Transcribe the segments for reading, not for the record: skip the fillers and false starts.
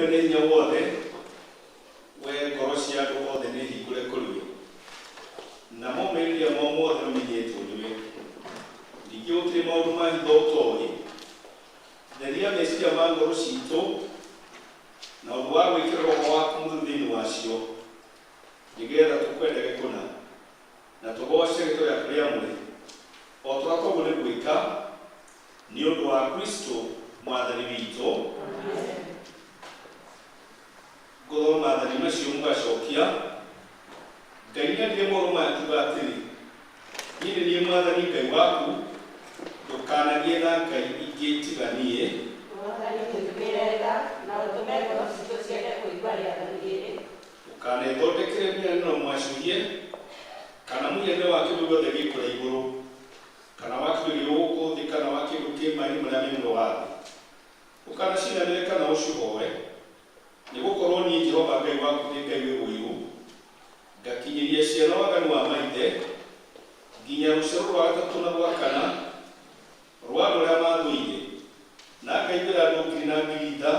Mwene-Hinya Wothe, wee ngoro cia andũ othe nĩ hingũre kũrĩ we, namo merirĩria mao mothe mamenyetwo nĩwe. Ningĩ gũtirĩ maũndũ ma hitho ũtoĩ. Theria meciria ma ngoro ciitũ na ũndũ wa gwĩkĩra Roho waku Mũtheru thĩinĩ wacio, nĩ getha tũkwendage kũna, na tũgooce rĩĩtwa rĩaku rĩamũre, o ta ũrĩa twaguo nĩ gwĩka, nĩ ũndũ wa Kristo Mwathani witũ. Ngũthoma maathani macio mũgacokia. Ngai nĩaririe mohoro maya akiuga atĩrĩ, Niĩ nĩ niĩ Mwathani Ngai waku, ndũkanagĩe na ngai ingĩ tiga niĩ. Mwathani tũiguĩre tha, na ũtũme ngoro ciitũ ciende kũigua rĩathani rĩrĩ. Ndũkanethondekere mũhianano mwacũhie, kana mũhianĩre wa kĩndũ gĩothe gĩ kũrĩa igũrũ, kana wa kĩndũ gĩ gũkũ thĩ, kana wa kĩndũ kĩ maĩ-inĩ marĩa me mũro wa thĩ. Ndũkanacinamĩrĩre kana ũcihooe, nĩgũkorwo niĩ Jehova Ngai waku ndĩ Ngai wĩ ũiru, ngakinyĩria ciana waganu wa maithe, nginya rũciaro rwa gatatũ na rwa kana rwa andũ arĩa maathũire, na ngaiguĩra andũ ngiri na ngiri tha,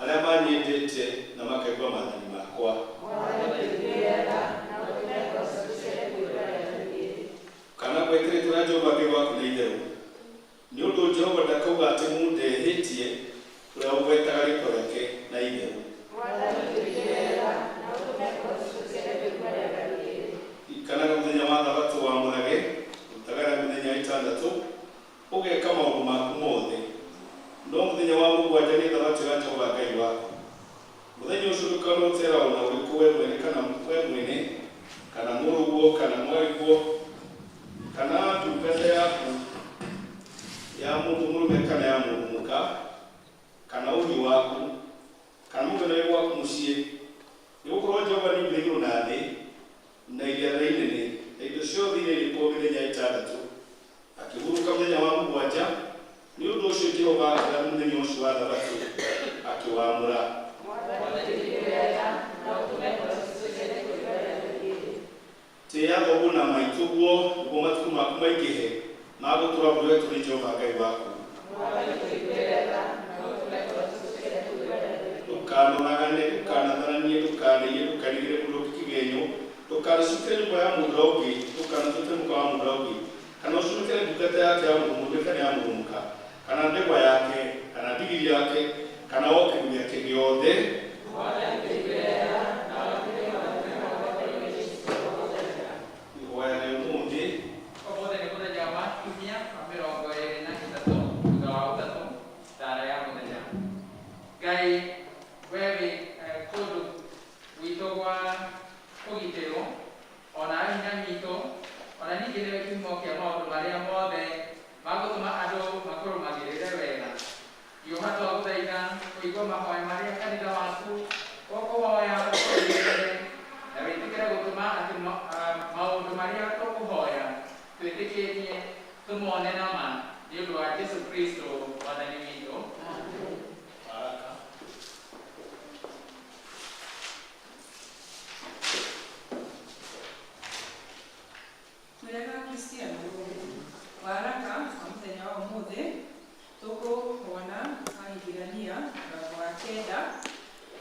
arĩa manyendete na makaigua maathani makwa. Mwathani tũiguĩre tha, na ũtũme ngoro ciitũ ciende kũigua rĩathani rĩrĩ. Ndũkanagwete rĩĩtwa rĩa Jehova Ngai waku na itherũ, Nĩ ũndũ Jehova ndakauga atĩ mũndũ ndehĩtie, ũrĩa ũgwetaga rĩĩtwa rĩake na itherũ. Mwathani tũiguĩre tha, na ũtũme ngoro ciitũ ciende kũigua rĩathani rĩrĩ. Ririkanaga mũthenya wa Thabatũ wamũrage, rutaga wĩra mĩthenya ĩtandatũ, ũgeka maũndũ maku mothe. No mũthenya wa mũgwanja nĩ Thabatũ ya Jehova Ngai waku. Mũthenya ũcio ndũkanote wĩra o na ũrĩkũ, wee mwene, kana wee mwene, kana mũrũguo, kana mwarĩguo, kana ndungata yaku ya mũndũ mũrũme kana ya mũndũ mũka, kana ũhiũ waku, kana mũgeni wĩ gwaku mũciĩ, nĩgũkorwo Jehova nĩombire igũrũ na thĩ, na iria rĩrĩa inene, na indo ciothe iria irĩ kuo mĩthenya ĩtandatũ, akĩhurũka mũthenya wa mũgwanja. Nĩ ũndũ ũcio Jehova akĩrathima mũthenya ũcio wa Thabatũ, akĩwamũra. Mwathani tũiguĩre tha, na ũtũme ngoro ciitũ ciende kũigua rĩathani rĩrĩ. Tĩĩa thoguo na maitũguo, nĩguo matukũ maku maingĩhe ma gũtũũra bũrũri ũrĩa ũheetwo nĩ Jehova Ngai waku. Mwathani tũiguĩre tha, na ũtũme ngoro ciitũ ciende kũigua rĩathani rĩrĩ. Ndũkanoragane, ndũkanatharanie, ndũkanaiye, ndũkanigĩre mũndũ ũngĩ kĩgenyo, ndũkanacukĩre nyũmba ya mũndũ ũrĩa ũngĩ, ndũkanatute mũka wa mũndũ ũrĩa ũngĩ, kana ũcumĩkĩre ndungata yake ya mũndũ mũrũme kana ya mũndũ mũka, kana ndegwa yake, kana ndigiri yake, kana o kĩndũ gĩake gĩothe. Mwathani tũiguĩre tha, na ũtũme maũndũ mothe kũrĩ Kristo ũgũthaitha. Ihoya rĩa ũmũthĩ. Ũmũthĩ nĩ mũthenya wa kiumia wa 23 thutha wa ũtatũ thara ya mũthenya. Ngai we wĩ kũndũ gwitũ gwa kũgitĩrwo o nawe hinya witũ, o na ningĩ nĩwe kĩhumo kĩa maũndũ marĩa mothe ma gũtũma andũ makũrũmagĩrĩre wega. Hiũha twagũthaitha ũigue mahoya marĩa kanitha waku ũkũhoya ũkũrũmĩrĩre, na wĩtĩkĩre gũtũma atĩ maũndũ marĩa tũkũhoya twĩtĩkĩtie tũmone na ma, nĩ ũndũ wa Jesu Kristo Mwathani witũ. Baraka. Mwĩrega Akristiano, waraka wa mũthenya wa ũmũthĩ tũkũwona Ahibirania mũrango wa kenda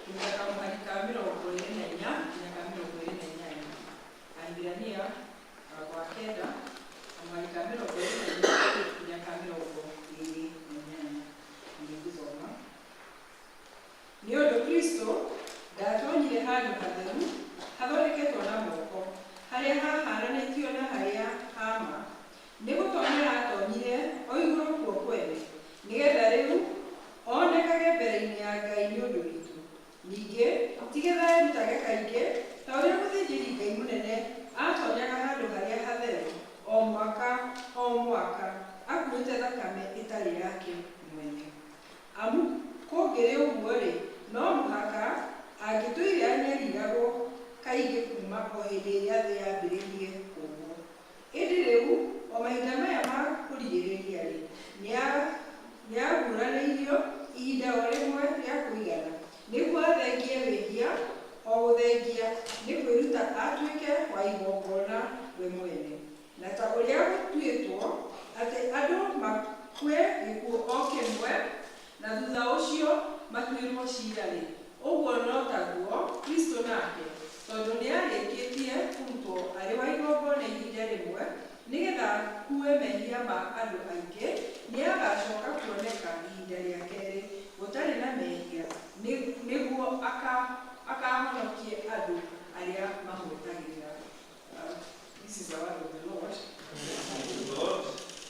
kuruta kamũhari ka 24 nginya ka 28. Ahibirania mũrango wa kenda kamũhari ka 24 nginya ka 28. Nĩ ngũthoma. Nĩ ũndũ Kristo ndaatoonyire handũ hatheru hathondeketwo na moko, harĩa hahaananĩtio na harĩa ha ma, nĩ gũtonya aatoonyire o igũrũ kuo kwene, nĩ getha rĩu onekage mbere-inĩ ya Ngai nĩ ũndũ witũ. Ningĩ ti getha erutage kaingĩ, ta ũrĩa mũthĩnjĩri-Ngai mũnene aatoonyaga handũ harĩa hatheru o mwaka o mwaka akuuĩte thakame ĩtarĩ yake mwene. Amu kũngĩrĩ ũguo-rĩ, no mũhaka angĩtũire anyariragwo kaingĩ kuuma o hĩndĩ ĩrĩa thĩ yambĩrĩirie kũũmbwo. Ĩndĩ rĩu, o mahinda maya ma kũrigĩrĩria-rĩ, nĩaguũranĩirio ihinda o rĩmwe rĩa kũigana, nĩguo athengie wĩhia, o gũthengia nĩ kwĩruta atuĩke wa igongona we mwene. Na ta ũrĩa gũtuĩtwo atĩ andũ makue gĩkuũ o kĩmwe, na thutha ũcio matuĩrũo. Gũtuĩrwo ciira-rĩ, ũguo no taguo Kristo nake, tondũ nĩarĩkĩtie kũrutwo arĩ wa igongona ihinda rĩmwe nĩgetha akue mehia ma andũ aingĩ, nĩagacoka kuoneka ihinda rĩa kerĩ gũtarĩ na mehia, nĩguo akahonokie andũ arĩa mamwetagĩrĩra. This is the word of the Lord. Lord,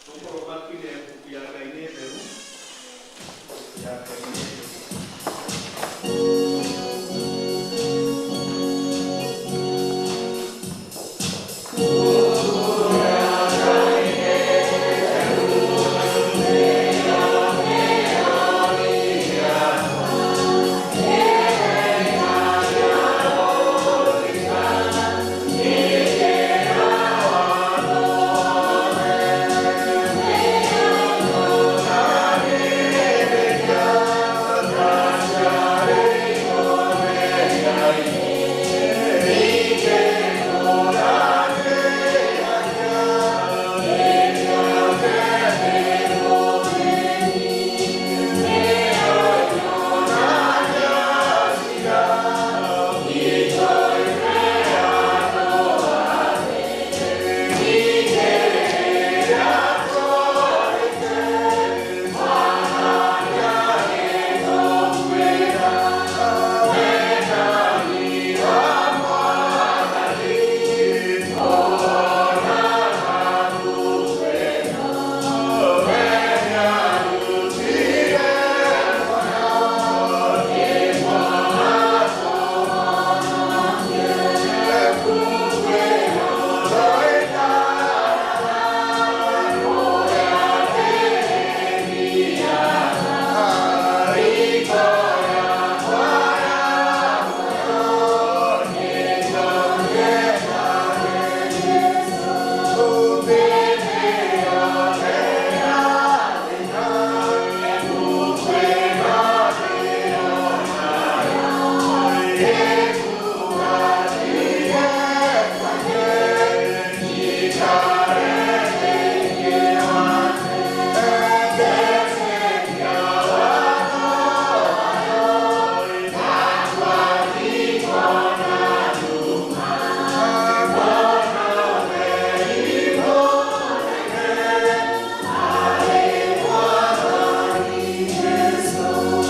tũkorwo matuire mbuku ya Ngai nĩ theru. Mbuku ya Ngai nĩ theru.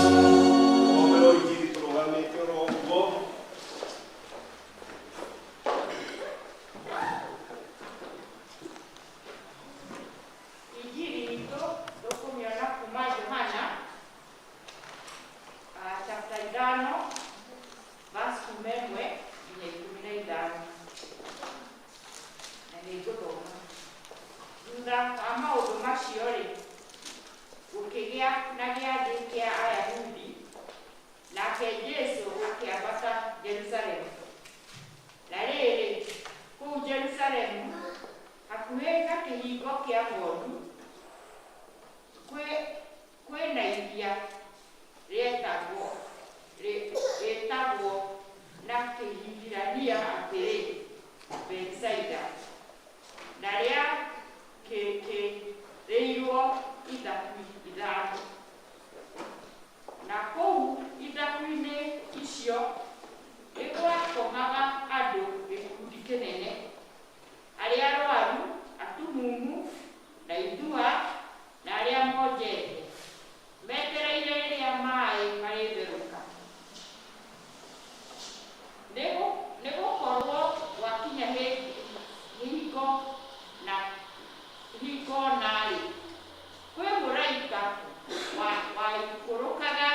Omero injiri tũrũgamĩte oro ũguo. Injili itũ tũkũmĩona kuma Johana chapter 5 verse 11 nginya 15, na nĩ ngũthoma. Thutha wa maũndũ macio rĩ, gũkĩgĩa na gĩathĩ kĩa Ayahudi, nake Jesũ gũkĩambata Jerusalemu. Na rĩrĩ, kũu Jerusalemu hakuhĩ na kĩhingo kĩa ng'ondu kwĩna iria rĩtagwo na Kĩhibirania atĩrĩ Bethisaida, na rĩakĩkĩrĩirwo ithaku 5. Na kũu ithaku-inĩ icio nĩgwakomaga andũ gĩkundi kĩnene, arĩa arwaru, atumumu na ithua na arĩa monjete, metereire rĩrĩa maaĩ marĩtherũka. Nĩgũkorwo gwakinya hingo na-rĩ, kwĩ mũraika waikũrũkaga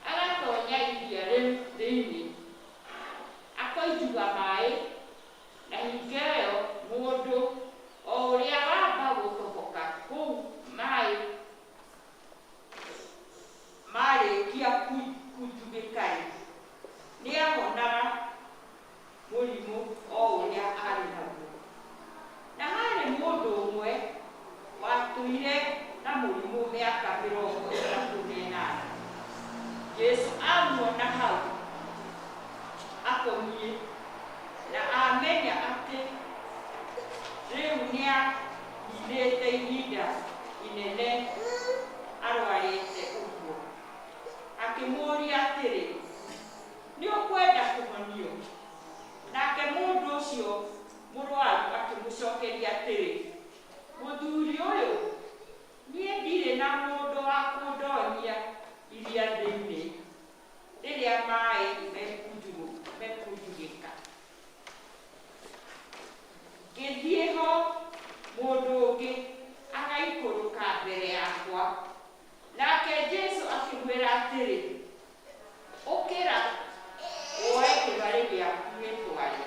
agatonya iria rĩu thĩinĩ, akoinjuga maaĩ, na hingo ĩyo mũndũ o ũrĩa wamba gũtoboka kũu maaĩ marĩkia kunjugĩka-rĩ, nĩahonaga mũrimũ o ũrĩa arĩ naguo. Na harĩ mũndũ ũmwe watũire na mũrimũ mĩaka 38. Jesũ amuona hau akoniĩ na amenya atĩ rĩu nĩaninĩte ihinda inene arwarĩte ũguo. Akĩmũũria atĩrĩ, "Nĩ ũkwenda kũhonio?" Nake mũndũ ũcio mũrwaru akĩmũcokeria atĩrĩ, "Mũthuri ũyũ, niĩ ndirĩ na mũndũ wa kũndonyia iria thĩinĩ rĩrĩa maĩ mekunjugĩka. Ngĩthiĩ ho mũndũ ũngĩ agaikũrũka mbere yakwa." Nake Jesu akĩmwĩra atĩrĩ, "Ũkĩra, woe kĩbarĩ gĩaku wĩtware."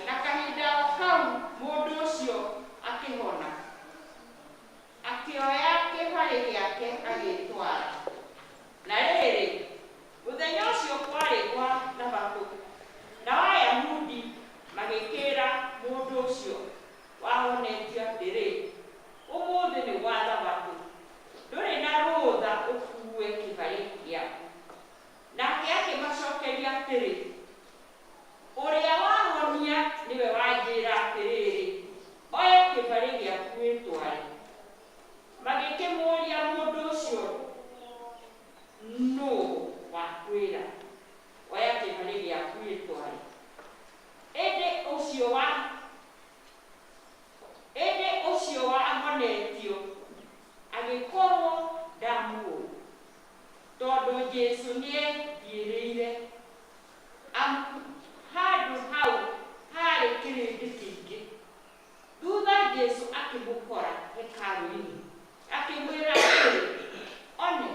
Na kahinda o kau mũndũ ũcio akĩhona, akĩoya kĩbarĩ gĩake agĩĩtwara. Na rĩrĩ, mũthenya ũcio kwarĩ gwa Thabatũ, nao Ayahudi magĩkĩĩra mũndũ ũcio wahonetio atĩrĩ, "Ũmũthĩ nĩ gwa Thabatũ, ndũrĩ na rũtha ũkuue kĩbarĩ gĩaku." Nake akĩmacokeria atĩrĩ, "Ũrĩa wahonia nĩwe wanjĩra atĩrĩrĩ, 'Oya kĩbarĩ gĩaku wĩtware.'" Magĩkĩmũũria mũndũ ũcio, "Nũũ wakwĩra, 'Oya kĩbarĩ gĩaku wĩtware'?" Ĩndĩ ũcio wahonetio agĩkorwo ndamũũĩ, tondũ Jesũ nĩethiĩrĩire, amu handũ hau haarĩ kĩrĩndĩ kĩingĩ. Thutha Jesũ akĩmũkora hekarũ-inĩ, akĩmwĩra atĩrĩ, "One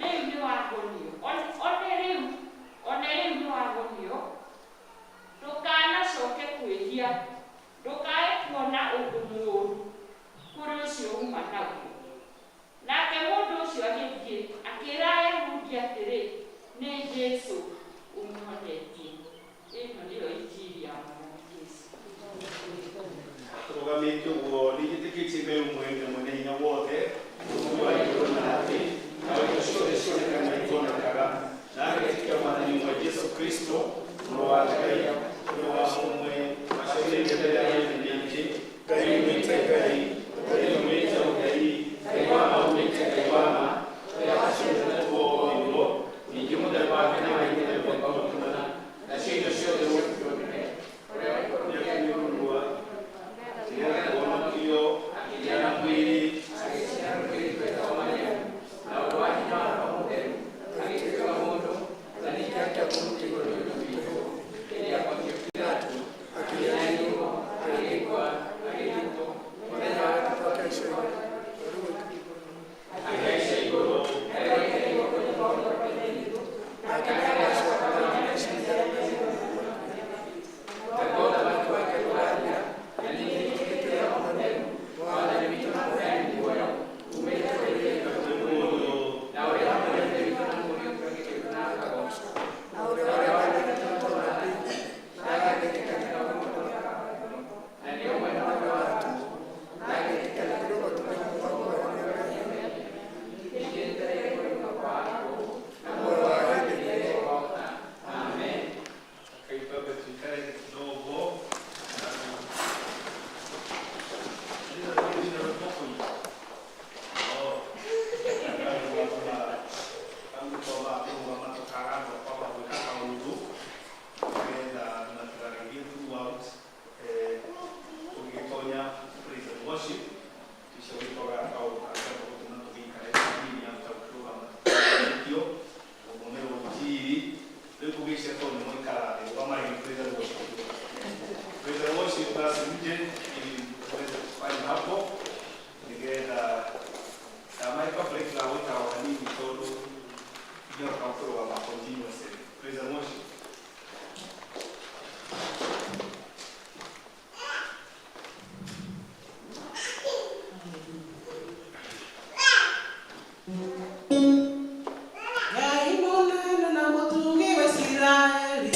rĩu nĩwahonio, one rĩu nĩwahonio, ndũkanacoke kwĩhia, ndũkae kuona ũndũ mũũru kũrĩ ũcio uma naguo." Nake mũndũ ũcio agĩthiĩ akĩĩra Ayahudi atĩrĩ, nĩ Jesũ ũmũhonetie. Ĩno nĩyo Injiri ya Mwathani Jesũ. Tũrũgamĩte ũguo, nĩ njĩtĩkĩtie Ngai ũmwe na mwene hinya wothe, Mũũmbi wa igũrũ na thĩ, na wa indo ciothe cionekaga na itonekaga, na agetĩkia Mwathani ũmwe Jesũ Kristo, Mũrũ wa Ngai, ũrĩa wa mũmwe, waciarĩte mbere ya maithe maingĩ, Ngai umĩte Ngai, ũtheri umĩte ũtheri, Ngai wa ma umĩte Ngai wa ma, ũrĩa waciaritwo nĩguo, ningĩ mũthemba wake na wa ithe mũthemba ũmwe, nacio indo ciothe ciombirwo nĩwe, ũrĩa waikũrũkire igũrũ kũhonokio akĩgĩa na mwĩrĩ, agĩciarwo mũirĩtu wetagwo Mariamu, na ũndũ wa hinya wa Roho Mũtheru, agĩtuĩka mũndũ, na ningĩ akĩambwo mũtĩ igũrũ nĩ ũndũ witũ, hĩndĩ ya Pontio Pilato, akĩnyarirwo, agĩkua, agĩthikwo, mũthenya wa gatatũ akĩhaica igũrũ, agĩikara guoko-inĩ kwa ũrĩo kwa Ithe witũ, nake nĩagacoka naguo ũthamaki wake ndũgathira. Na ningĩ nĩnjĩtĩkĩtie Roho Mũtheru, Mwathani witũ na mũheani muoyo, uumĩte kũrĩ Ithe na ũrĩa hamwe na Ithe witũ na Mũriũ twagĩrĩirwo na akagoocwo, na ũrĩa waririe na anabii, na agetĩkania na na nĩ ũmwe na ũrĩa watũmwo, na agetĩkania kũrũgama wa kweheria mehia, ningĩ nĩnjetereire kũriũka kwa akuũ, na muoyo wa hĩndĩ ĩrĩa ĩgooka. Amen. Kaibaba, tuikae kidogo. Tũgĩtonya praise and worship icio gĩtoga kaũndũ kangĩamba gũtũma tũgĩikare hanini after gũkĩrũgama tũkĩo gũthomerwo Injiri. Rĩu tũgĩcia tondũ nĩ mwaikara thĩ, rũgamai praise and worship. Praise and worship, basi mje ili tuweze kufanya hapo nigetha ndamaika break la gwĩkara o hanini tondũ ingĩhota kũrũgama continuously. Praise and worship. Ngai mũnene na mũtugi wa Isiraeli.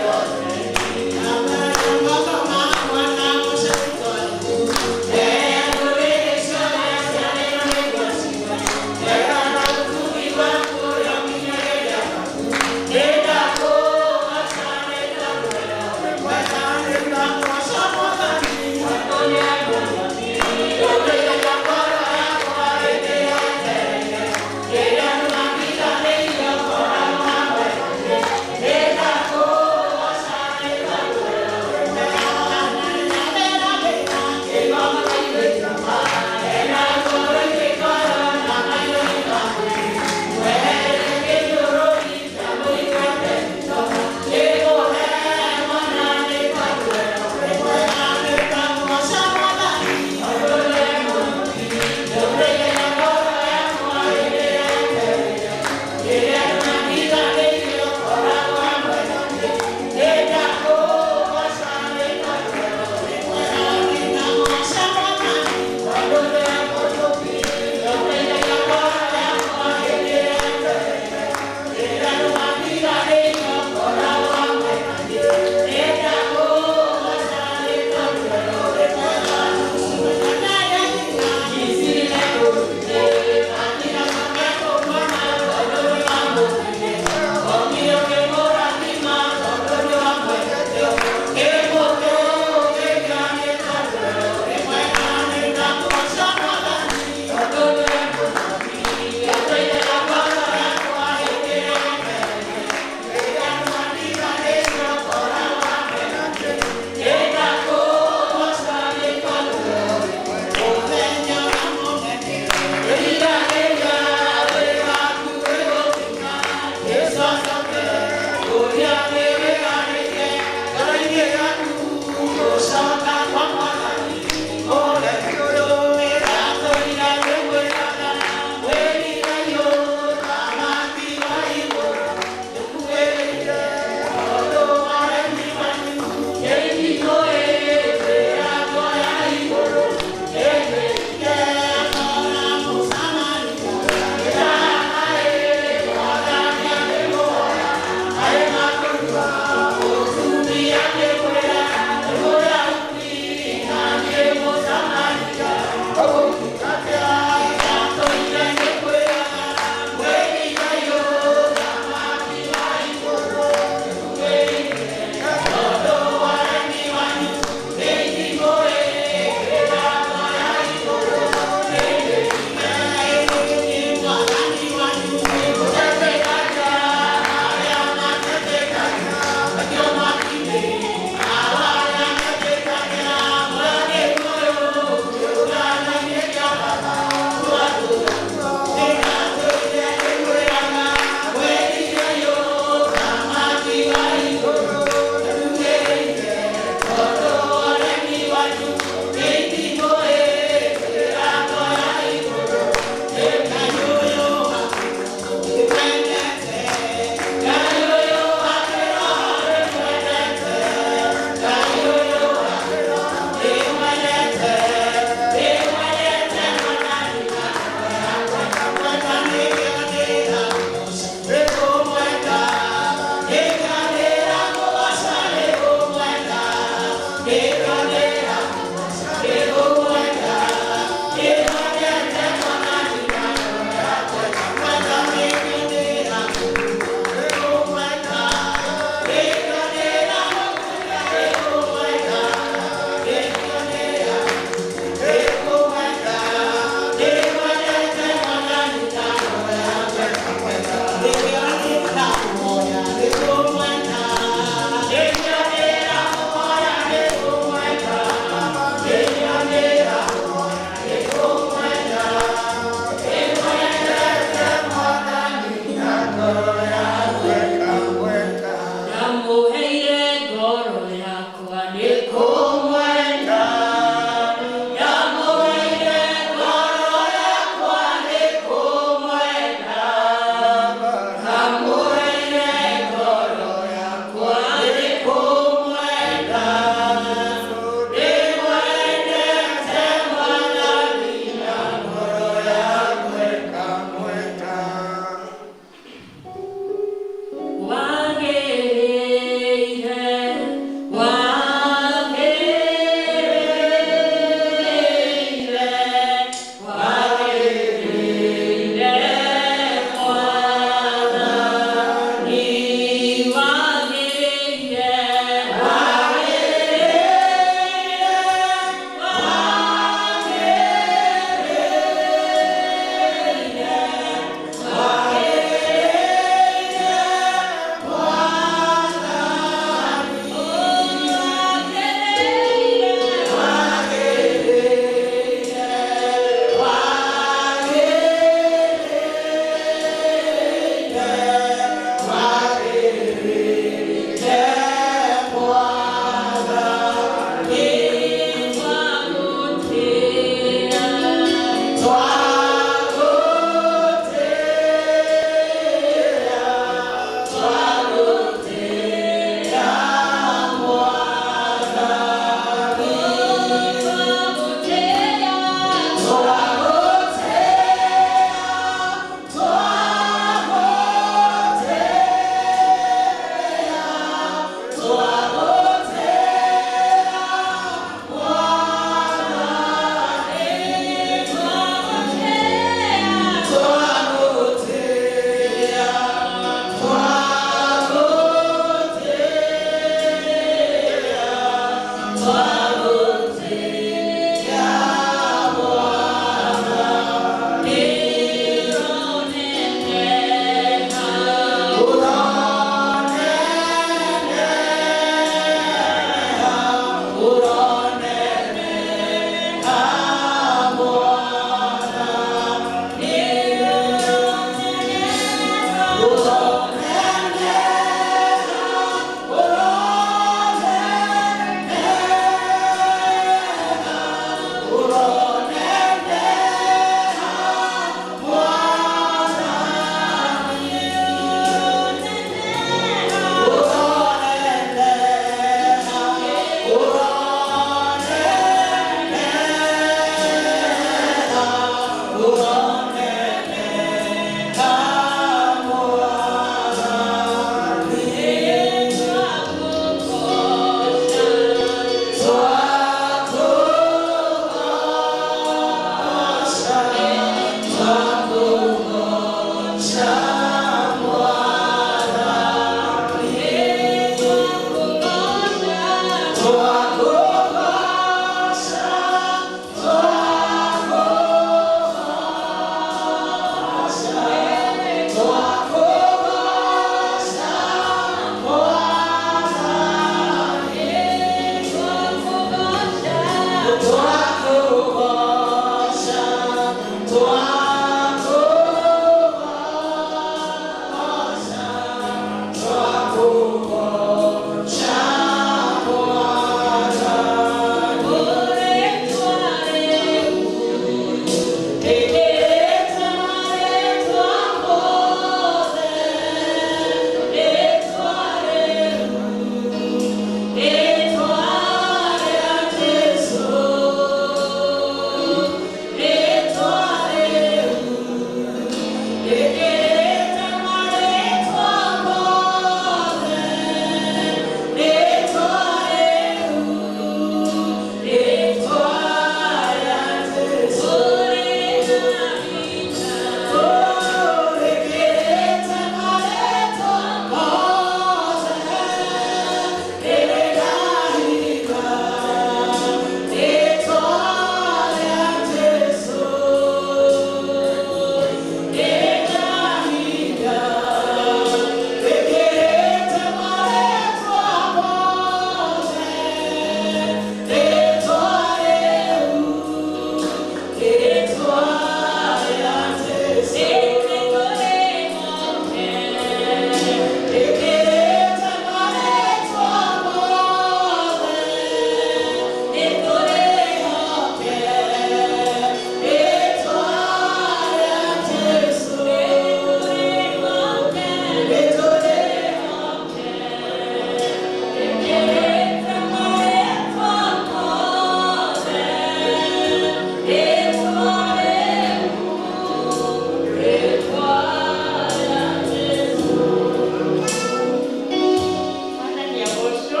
Mwathani agocwo,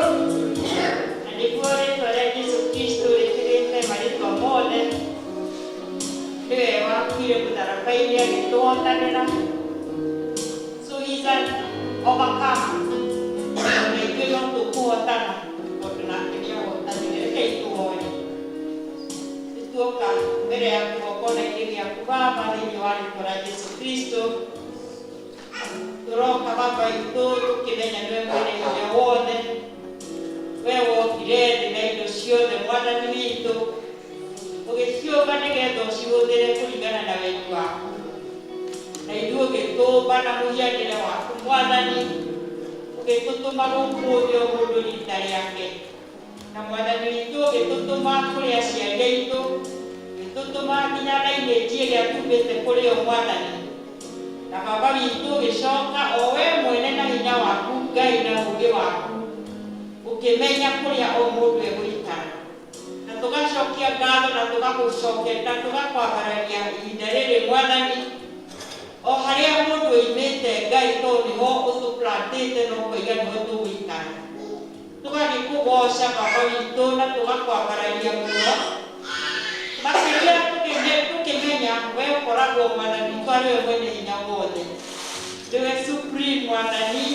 na nĩguo rĩtwa rĩa Jesũ Kristo rĩkĩrĩte marĩtwa mothe, nĩwe wakuire mũtharaba-inĩ agĩtũhotanĩra. So he's an overcomer. Na ithuĩ no tũkũhotana tondũ nake nĩahotanire. Rekei tũhoe. Nĩtuoka mbere ya kĩgongona-inĩ gĩaku Baba thĩinĩ wa rĩtwa rĩa Jesũ Kristo. Tũroka Baba witũ tũkĩmenya nĩwe mwene hinya wothe. We wokire thĩ na indo ciothe Mwathani witũ, ũgĩciũmba nĩgetha ũcihũthĩre kũringana na wendi waku. Na ithuĩ ũgĩtũmba na mũhianĩre waku Mwathani, ũgĩtũtũma gũkũ thĩ o mũndũ rita rĩake. Na Mwathani witũ ũgĩtũtũma kũrĩ aciari aitũ, ũgĩtũtũma nginya lineage ĩrĩa tumĩte kũrĩ o Mwathani. Na Baba witũ ũgĩcoka o we mwene na hinya waku Ngai na ũũgĩ waku, ũkĩmenya kũrĩa o mũndũ egũikara. Na tũgacokia ngatho na tũgagũcokeria na tũgakwambararia ihinda rĩrĩ Mwathani, o harĩa mũndũ oimĩte Ngai tondũ nĩho ũtũplantĩte na ũkoiga nĩho tũgũikara. Tũgagĩkũgoca Baba witũ na tũgakwambararia mũno. Makĩria tũkĩmenya we ũkoragwo Mwathani witũ arĩ we mwene hinya wothe. Nĩwe supreme Mwathani.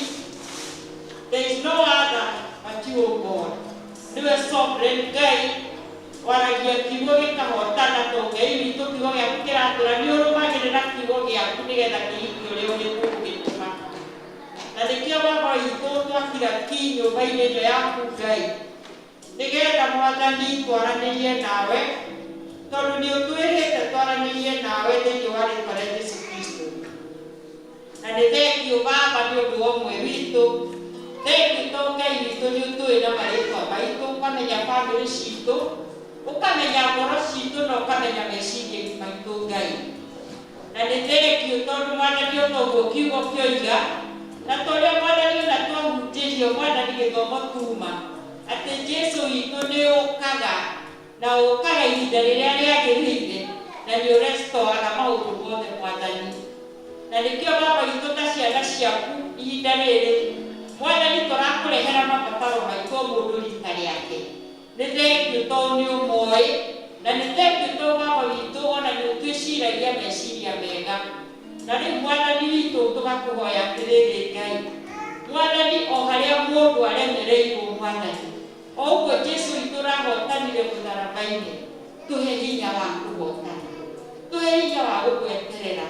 There is no other but you, O God. Nĩwe sovereign Ngai waragia kiugo gĩkahotana tondũ Ngai witũ kiugo gĩaku kĩratũra nĩ ũrũmagĩrĩra kiugo gĩaku nĩgetha kĩhingie ũrĩa ũgĩtũma. Na nĩkĩo Baba witũ twakira ki nyũmba-inĩ ĩno yaku Ngai, nĩgetha Mwathani twaranĩrie nawe, tondũ nĩ ũtwĩrĩte twaranĩrie nawe thĩinĩ wa rĩtwa rĩa Jesũ Kristo. Na nĩ thengiũ Baba nĩ ũndũ wa ũmwe witũ, thengiũ tondũ Ngai witũ nĩ ũtũĩ na marĩtwa maitũ, ũkamenya bamĩrĩ citũ, ũkamenya ngoro citũ na ũkamenya meciria maitũ Ngai. Na nĩ thengiũ tondũ Mwathani o toguo kiugo kĩoiga, na torĩa Mwathani ona twahunjĩrio Mwathani gĩthomo tuma, atĩ Jesũ witũ nĩ ũkaga na ũkaga ihinda rĩrĩa rĩagĩrĩire na nĩ ũrestoraga maũndũ mothe Mwathani. Na nĩkĩo Baba witũ ta ciana ciaku ihinda rĩrĩ Mwathani tũrakũrehera mabataro maitũ o mũndũ rita rĩake. Nĩ thengiũ tondũ nĩ ũmoĩ, na nĩ thengiũ tondũ Baba witũ ona nĩ ũtwĩciragia meciria mega. Na rĩu Mwathani witũ tũgakũhoya atĩrĩrĩ Ngai, Mwathani o harĩa mũndũ aremereirwo Mwathani, o ũguo Jesu witũ ũrahotanire mũtharaba-inĩ, tũhe hinya wa kũhotana, tũhe hinya wa gũgweterera.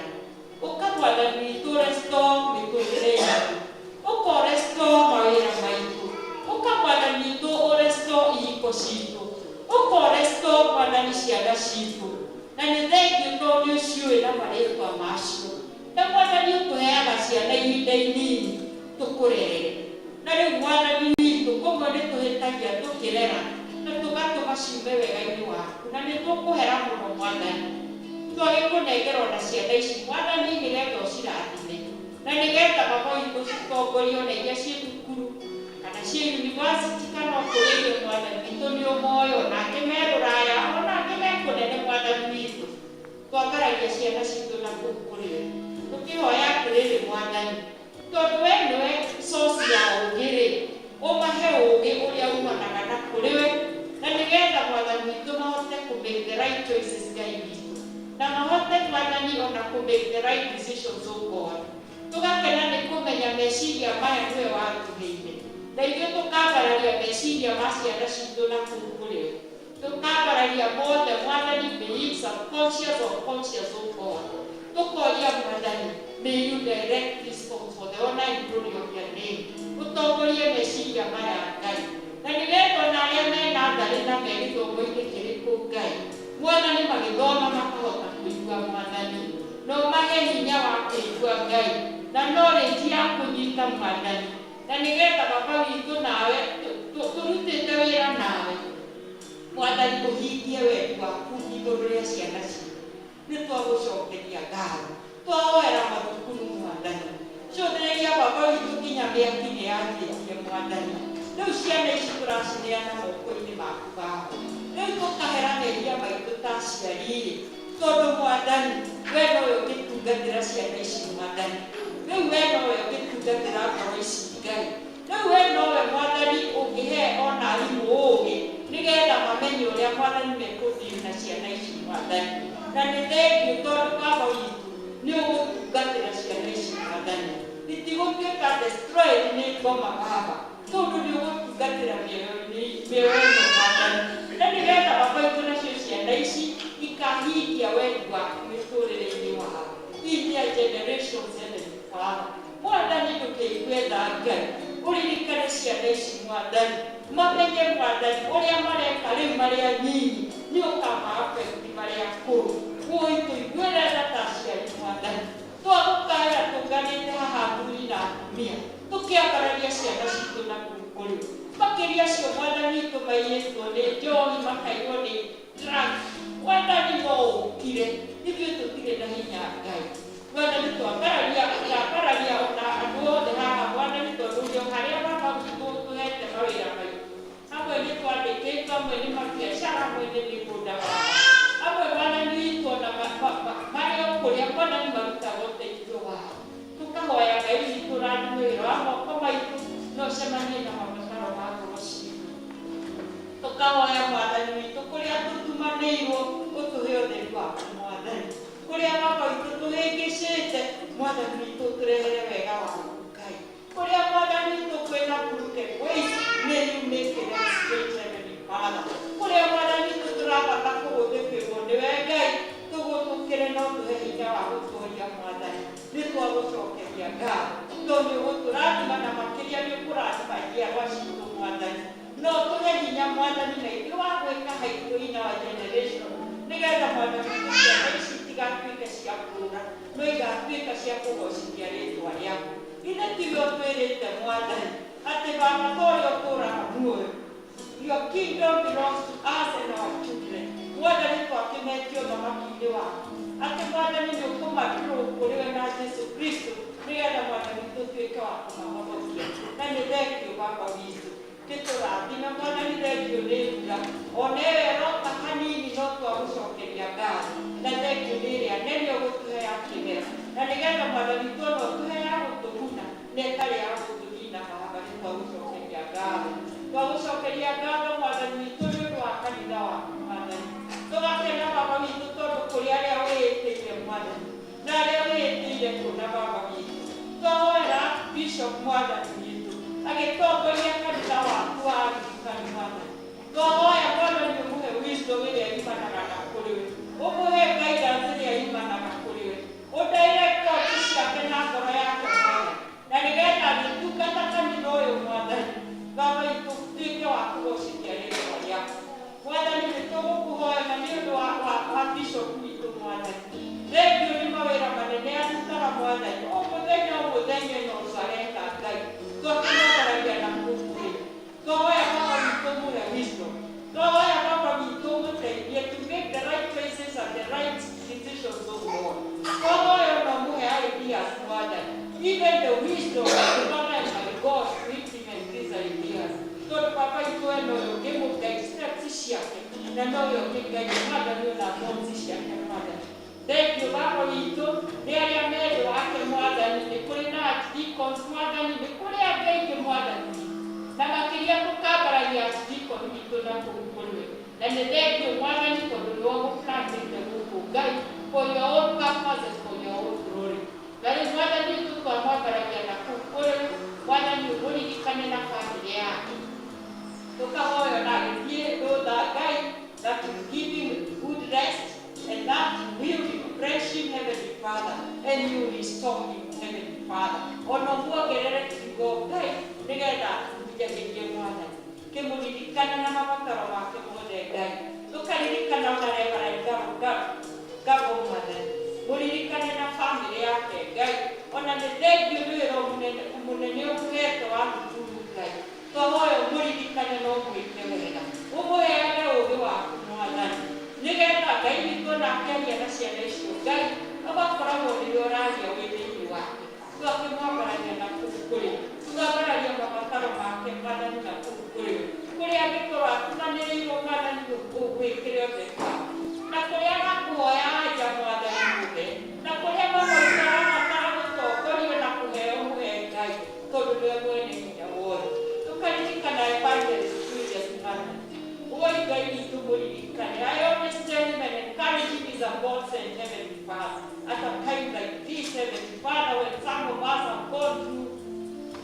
Ũka Mwathani witũ restore mĩtũrĩre itũ, ũka ũrestore mawĩra maitũ, ũka Mwathani witũ ũrestore ihiko citũ, ũka ũrestore Mwathani ciana citũ. Na nĩ thengiũ tondũ nĩ ũciũĩ na marĩtwa macio. Na Mwathani ũtũheaga ciana ihinda inini tũkũrerere. Na rĩu Mwathani witũ kũmwe nĩ tũhĩtagia tũkĩrera na tũgatũma ciume wega-inĩ waku, na nĩ tũkũhera mũno Mwathani. Twagĩkũnengera ona ciana ici Mwathani nĩgetha ũcirathime, na nĩgetha baba witũ citongorio na iria ciĩ thukuru kana ciĩ university kana o kũrĩa irĩ Mwathani witũ nĩ ũmoĩ, ona angĩ me rũraya, ona angĩ me kũnene Mwathani witũ. Twambaragia ciana citũ na kũu kũrĩ we, tũkĩhoya atĩrĩrĩ Mwathani, tondũ we nĩwe source ya ũũgĩ rĩ, ũmahe ũũgĩ ũrĩa umanaga na kũrĩ we, na nĩgetha Mwathani witũ mahote kũ make the right choices Ngai witũ, na mahote Mwathani ona kũ make the right decisions oh God. Tũgakena nĩ kũmenya meciria maya nĩwe watũheire, na ithuĩ tũkambararia meciria ma ciana citũ na kũu kũrĩ we. Tũkambararia mothe Mwathani, be it subconscious or conscious oh God. Tũkoria Mwathani, may you direct these thoughts for the honor and glory of your name. Ũtongorie meciria maya Ngai, na nĩgetha ona arĩa mena ndarĩ na me gĩthomo-inĩ kĩrĩkũ Ngai, Mwathani magĩthoma makahota kũigua Mwathani, na ũmahe hinya wa kũigua Ngai, na knowledge ya kũnyita Mwathani, na nĩgetha baba witũ nawe tũrutĩte wĩra nawe Mwathani ũhingie wendi waku igũrũ rĩa ciana citũ. Nĩ twagũcokeria ngatho, twahoera mathukuru Mwathani, cũthĩrĩria baba witũ nginya mĩaki nĩ yanjĩtie Mwathani. Rĩu ciana ici tũracineana moko-inĩ maku baba. Rĩu tũkahera mehia maitũ ta aciari-rĩ, tondũ Mwathani we nowe ũngĩtungatĩra ciana ici Mwathani. Rĩu we nowe ũngĩtungatĩra ngoro ici Ngai. Rĩu we nowe Mwathani ũngĩhe ona arimũ ũũgĩ nĩgetha mamenye ũrĩa Mwathani mekũdeal na ciana ici Mwathani. Na nĩ thengiũ tondũ baba witũ nĩ ũgũtungatĩra ciana ici Mwathani. Itigũtuĩka destroyed nĩ ngoma baba, tondũ nĩ ũgũtungatĩra mĩoyo ĩno Mwathani. Na nĩgetha baba witũ nacio ciana ici ikahingia wendi waku mĩtũrĩre-inĩ wao in their generations, Heavenly Father. Mwathani ndũkĩigue tha Ngai, ũririkane ciana ici Mwathani, mamenye Mwathani ũrĩa mareka rĩu marĩ anyinyi nĩ ũkama affect marĩ akũrũ. Wũi tũiguĩre tha ta aciari Mwathani. Twagũkaĩra tũnganĩte haha athuri na atumia, tũkĩambararia ciana citũ na kũu kũrĩ makĩria acio Mwathani witũ maiyĩtwo nĩ njohi, makaiywo nĩ drugs. Mwathani no ũkire, ithuĩ tũtirĩ na hinya Ngai. Mwathani twambararia twambararia ona andũ othe haha Mwathani, tondũ ũrĩ o harĩa baba witũ ũtũhete mawĩra maitũ. Amwe nĩ twandĩkĩtwo, amwe nĩ mabiacara, amwe nĩ mĩgũnda baba, amwe Mwathani witũ ona marĩ o kũrĩa Mwathani marutaga ũteithio wao. Tũkahoya Ngai witũ ũrathime wĩra wa moko maitũ na ũcemanie na mabataro ma ngoro citũ. Tũkahoya Mwathani witũ kũrĩa tũtumanĩirwo ũtũhe ũtheru waku Mwathani, kũrĩa baba witũ tũhĩngĩcĩte Mwathani witũ ũtũrehere wega waku Ngai, kũrĩa Mwathani witũ kwĩna crooked ways, may you make them straight, Heavenly Father. Kũrĩa Mwathani witũ tũrabata kũgũthũkĩrwo nĩwe Ngai, tũgũthũkĩre na ũtũhe hinya wa gũtũria Mwathani. Nĩ twagũcokeria ngatho tondũ nĩ ũgũtũrathima, na makĩria nĩ ũkũrathima njiarwa citũ Mwathani. No tũhe hinya Mwathani na ithuĩ wa gwĩka haitũ in our generation, nĩgetha Mwathani witũ ciana ici itigatuĩke cia kũũra, no igatuĩka cia kũgocithia rĩtwa rĩaku. Ithe tiwe ũtwĩrĩte Mwathani atĩ baba ta ũrĩa ũtũũraga muoyo, your kingdom belongs to us and our children. Mwathani twakĩmetio ũthamaki-inĩ waku atĩ Mwathani nĩ ũkũmaturwo kũrĩ we na Jesu Kristo, nĩgetha Mwathani witũ ũtuĩke wa kũmahonokia. Na nĩ thengiũ baba witũ, kĩtũrathime Mwathani, thengiũ nĩ mbura ona ĩyo ĩroka hanini, no twagũcokeria ngatho. Na thengiũ nĩ ĩrĩa nene ũgũtũhe ya kĩmera, na nĩgetha Mwathani witũ ona ũtũhe ya gũtũguna na ĩtarĩ ya gũtũnina baba, nĩ twagũcokeria ngatho. Twagũcokeria ngatho Mwathani witũ nĩ ũndũ wa kanitha waku Mwathani. Tũgakena baba witũ tondũ kũrĩ arĩa wĩĩtĩire Mwathani, na arĩa wĩĩtĩire Tũtũũrĩte na baba witũ. Twahoera Bishop, Mwathani witũ, agĩtongoria kanitha waku wa Anglican, Mwathani. Twahoya, Mwathani, ũmũhe wisdom ĩrĩa yumanaga na kũrĩ we, ũmũhe guidance ĩrĩa yumanaga kũrĩ we, ũdirect thoughts ciake na ngoro yake, Mwathani, na nĩgetha agĩtungata kanitha ũyũ, Mwathani, baba witũ, tuĩke wa kũgocithia rĩtwa rĩaku. Mwathani, nĩ tũgũkũhoya na nĩ ũndũ wa bishop witũ, Mwathani. Thengiũ nĩ mawĩra manene arutaga, Mwathani, o mũthenya o mũthenya ĩno areka. Ngai, twakĩmwambararia na kũu kũrĩ. Twahoya, baba witũ, mũhe wisdom. Twahoya, baba witũ, mũteithie to make the right choices and the right decisions, O Lord. Twahoya no mũhe ideas, Mwathani, even the wisdom Father and my God to implement these ideas, tondũ baba witũ, we nowe ũngĩmũguide steps ciake na nowe ũngĩguide, Mwathani, ona thoughts ciake, Mwathani. Thank you, baba witũ, nĩ arĩa merĩ wake, Mwathani. Nĩ kũrĩ na archdeacons, Mwathani, nĩ kũrĩ angĩ aingĩ, Mwathani, na makĩria tũkambaragia archdeacon witũ na kũu kũrĩ we. Na nĩ thengiũ, Mwathani, tondũ nĩwe ũgũplantĩte gũkũ, Ngai, for your own purposes, for your own glory. Na rĩu, Mwathani witũ, twamwambaragia na kũu kũrĩ we. Mwathani, ũmũririkane na bamĩrĩ yake. Tũkahoya na agĩthiĩ rũtha, Ngai, that you give him good rest and that you will refresh him, Heavenly Father, and you restore him, Heavenly Father. Ona ũmuongerere kiugo, Ngai, nĩgetha kũhunjagĩrie, Mwathani. Kĩmũririkana na mabataro make mothe, Ngai. Tũkaririkana ona Reverend Gabo, Mwathani. Mũririkane na bamĩrĩ yake, Ngai. Ona nĩ thengiũ nĩ wĩra mũnene mũnene ũkũhete wa thukuru, Ngai. Twahoya ũmũririkane na ũmwĩke wega. Ũmũheage ũũgĩ waku, Mwathani, nĩgetha Ngai witũ ona akĩaria na ciana icio, Ngai, ũgakoragwo nĩwe ũraria wĩ thĩinĩ wake. Twakĩmwambararia na kũu kũrĩ, twambararia mabataro make, Mwathani, na kũu kũrĩ kũrĩa angĩkorwo atumanĩrĩirwo, Mwathani, gwĩkĩre ũtheru waku, na kũrĩa arakũhoya anja, Mwathani, mũhe, na kũrĩa baba witũ arabatara gũtongorio na kũheo, mũhe, Ngai, tondũ nĩwe mwene hinya wothe. Tũkaririkana Evangelist Julius, Mwathani. Oi Ngai witũ, mũririkane. I always tell him and encourage him, he's a God sent, Heavenly Father. At a time like this, Heavenly Father, when some of us have gone through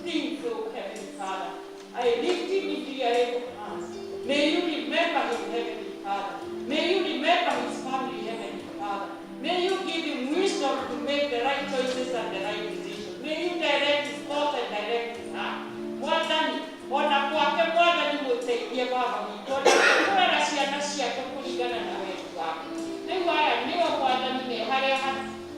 things, oh Heavenly Father, I lift him into your able hands. May you remember him, Heavenly Father. May you remember his family, Heavenly Father. May you give him wisdom to make the right choices and the right decisions. May you direct his thoughts and direct his heart. Mwathani, ona kwake, Mwathani, mũteithie baba witũ, ona kũrera ciana ciake kũringana na wendi waku. Rĩu aya nĩo, Mwathani, me harĩa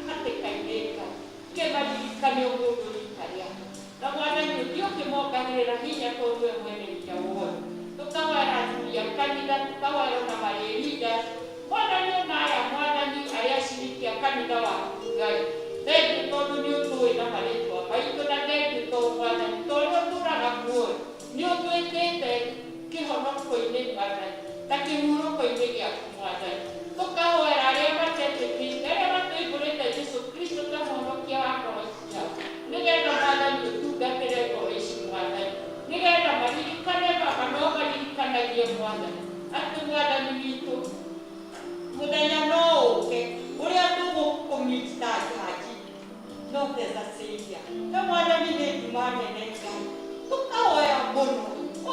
hatĩka-inĩ, Ngai, kĩmaririkane ũmũndũ rita rĩake. Na Mwathani, ũthiĩ ũkĩmongagĩrĩra hinya, tondũ we mwene hinya wothe. Tũkahoera athuri a kanitha, tũkahoera ona marĩ leaders. Mwathani, ona aya, Mwathani, arĩa aciriki a kanitha waku, Ngai. Thengiũ tondũ nĩ ũtũĩ na marĩtwa maitũ, na thengiũ tondũ, Mwathani, ta ũrĩa ũtũraga muoyo, nĩ ũtwĩtĩte kĩhonoko-inĩ, Mwathani, na kĩhurũko-inĩ gĩaku, Mwathani. Tũkahoera arĩa matetĩkĩte, arĩa matũimbũrĩte Jesu Kristo ta mũhonokia wa ngoro ciao, nĩgetha, Mwathani, ũtungatĩre ngoro ici, Mwathani, nĩgetha maririkane, baba, no maririkanagie, Mwathani, atĩ, Mwathani witũ, mũthenya no ũke ũrĩa tũgũkũmeet ta njaji, not as a savior. Na Mwathani, nĩ nduma nene, Ngai. Tũkahoya mũno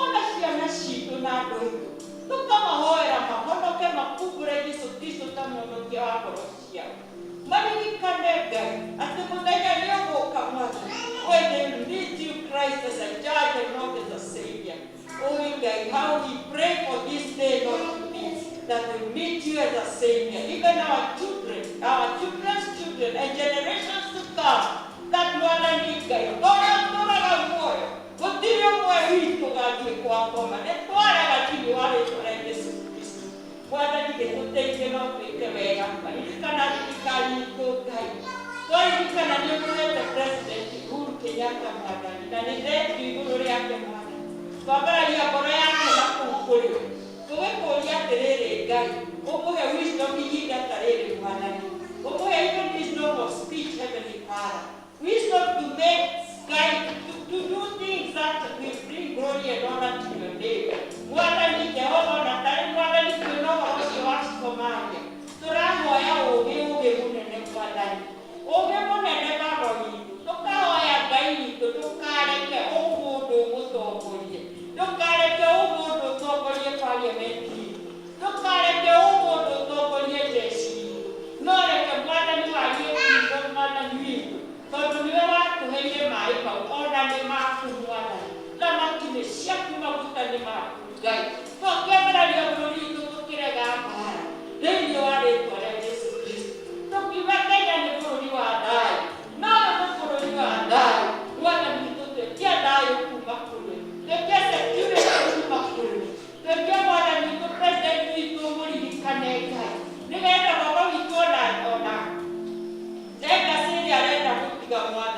ona ciana citũ na andũ aitũ, tũkamahoera mahonoke, makumbũre Jesu Kristo ta mũhonokia wa ngoro ciao. Maririkane, Ngai, atĩ mũthenya nĩ ũgũka, Mwathani, when they will meet you, Christ, as a judge and not as a savior. Oh Ngai, how we pray for this day not to be, that we meet you as a savior, even our children, our children's children, and generations to come, that Mwathani Ngai, ũrĩa ũtũraga muoyo, gũtirĩ ũmwe witũ gathiĩ kwa ngoma, nĩ twarega thĩinĩ wa rĩtwa rĩa Jesu Kristo. Mwathani, gĩtũteithie no twĩke wega. Maririkana thirikari itũ, Ngai. Twaririkana nĩ ũtũhete President Uhuru Kenyatta, Mwathani, na nĩ thengiũ igũrũ rĩake, Mwathani. Twambararia ngoro yake na kũu kũrĩ we, tũgĩkũria atĩrĩrĩ, Ngai, ũmũhe wisdom ihinda ta rĩrĩ, Mwathani, ũmũhe even wisdom of speech, Heavenly Father, wisdom to make guide to do things that will bring glory and honor to your name, Mwathani Jehova. Ona tarĩ, Mwathani, kwĩna ũhoro ũcio wa Somalia, tũrahoya ũũgĩ, ũũgĩ mũnene, Mwathani, ũũgĩ mũnene, baba.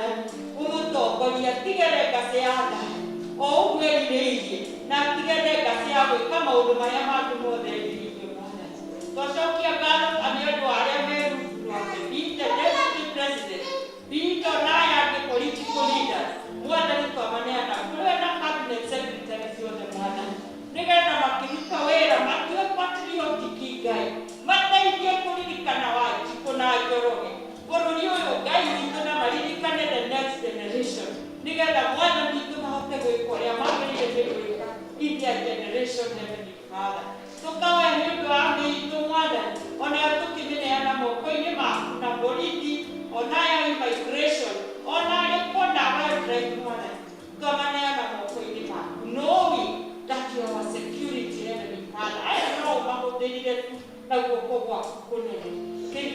Mwathani ũmũtongoria atigere ngacĩ ya thayũ o ũguo erirĩirie na atigere ngacĩ ya gwĩka maũndũ marĩa mangĩ mothe erirĩirie Mwathani. Twacokia ngatho nĩ ũndũ wa arĩa me rungu rwake, be it the deputy president, be it ona aya angĩ political leaders, Mwathani twamaneana kũrĩ we na cabinet secretary ciothe Mwathani, nĩgetha makĩruta wĩra matue patriotic Ngai, mateithie kũririkana Wanjikũ na Njoroge bũrũri ũyũ Ngai witũ na maririkane the next generation, nĩgetha Mwathani witũ mahote gwĩka ũrĩa magĩrĩire nĩ gwĩka in their generation. Heavenly Father, tũkahoya nĩ ũndũ wa thĩ itũ Mwathani, onayo tũkĩmĩneana moko-inĩ maku na borithi ona aya immigration ona arĩa kona wildlife Mwathani, twamaneana moko-inĩ maku knowing that you are our security. Heavenly Father, aya no ũmahũthĩrire tu na guoko gwaku kũnene,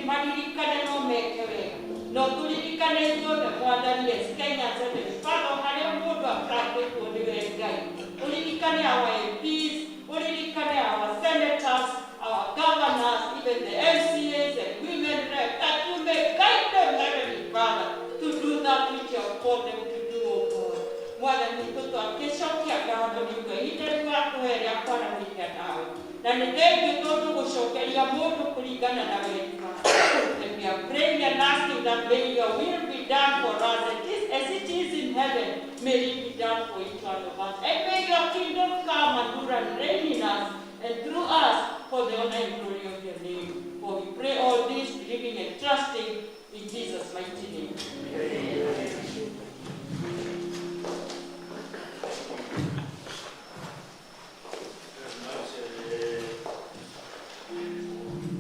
maririkane no meke wega no tũririkane ithuothe Mwathani as Kenyans. Heavenly Father, harĩa mũndũ abangĩtwo nĩwe Ngai, ũririkane our MPs, ũririkane our senators, our governors, even the MCAs and women rep, that you may guide them, Heavenly Father, to do that which you have called them to do, O God. Mwathani witũ, twakĩcokia ngatho nĩ ũndũ wa ihinda rĩu watũhe rĩa kwaranĩria nawe, na nĩ thengiũ tondũ gũcokeria mũndũ kũringana na wendi wake. And we are praying and asking that may your will be done for us as it is in heaven. May it be done for each one of us. And may your kingdom come and rule and reign in us and through us for the honor and glory of your name. For we pray all this, believing and trusting in Jesus' mighty name. Amen. Very much,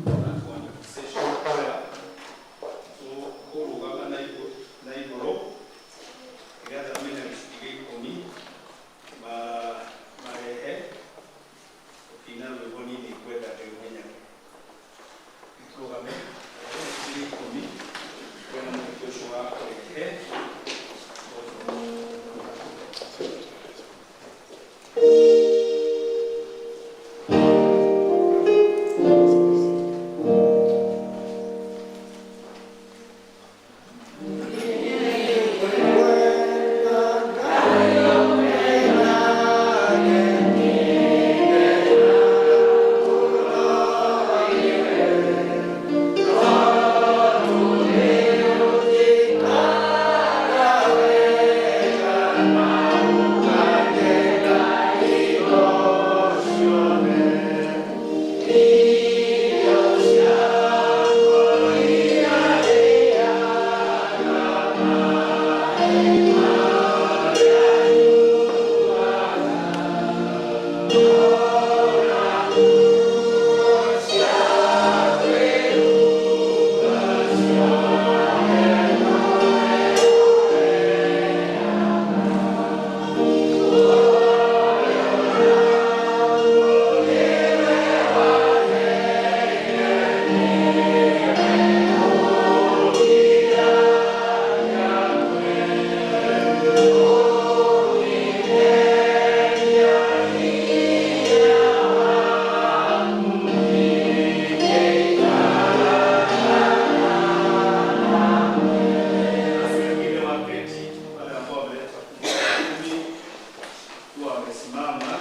that wonderful session of prayer. Tũkũrũgama na igũrũ nĩgetha mena gĩcunjĩ gĩa ikũmi marehe ũkĩina rwĩmbo niĩ nĩngwenda ndĩũmenyage. Nĩtũrũgame gĩcunjĩ gĩa ikũmi kwĩna mweke ũcio wa kũrehe. Basi wengine waketi, wale ambao wameleta fungu la 10 kuwa wamesimama.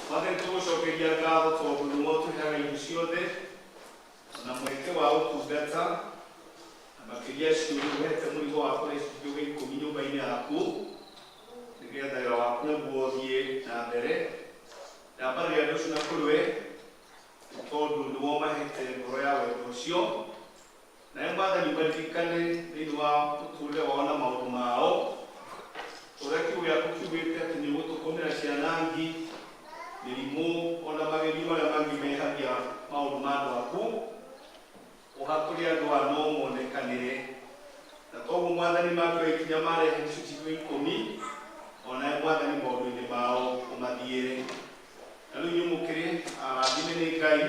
Mwathani, tũgũcokeria ngatho tondũ nĩwe ũtũheaga indo ciothe na mweke wa ũtungata, na makĩria ciũria ũhete mũrigo wa kũrĩa gĩcunjĩ gĩa ikũmi nyũmba-inĩ yaku nĩgetha wĩra waku naguo ũthiĩ na mbere. Ndambarĩria andũ ũcio na kũrĩ we tondũ nĩwe ũmahete ngoro ya wendo ũcio. Nawe Mwathani ũmaririkane thĩinĩ wa mũtũrĩre wao na maũndũ mao ũrĩa kiugo gĩaku kiugĩte atĩ nĩ ũgũtũkũmĩra cianangi mĩrimũ ona magerio marĩa mangĩ mehagia maũndũ ma andũ aku ũhatũre andũ aya no monekanĩre na toguo Mwathani makĩoya ikinya marehe gĩcunjĩ gĩa ikũmi onawe Mwathani maũndũ-inĩ mao ũmathiĩre. Na rĩu inyuĩ mũkĩrĩ arathime nĩ Ngai.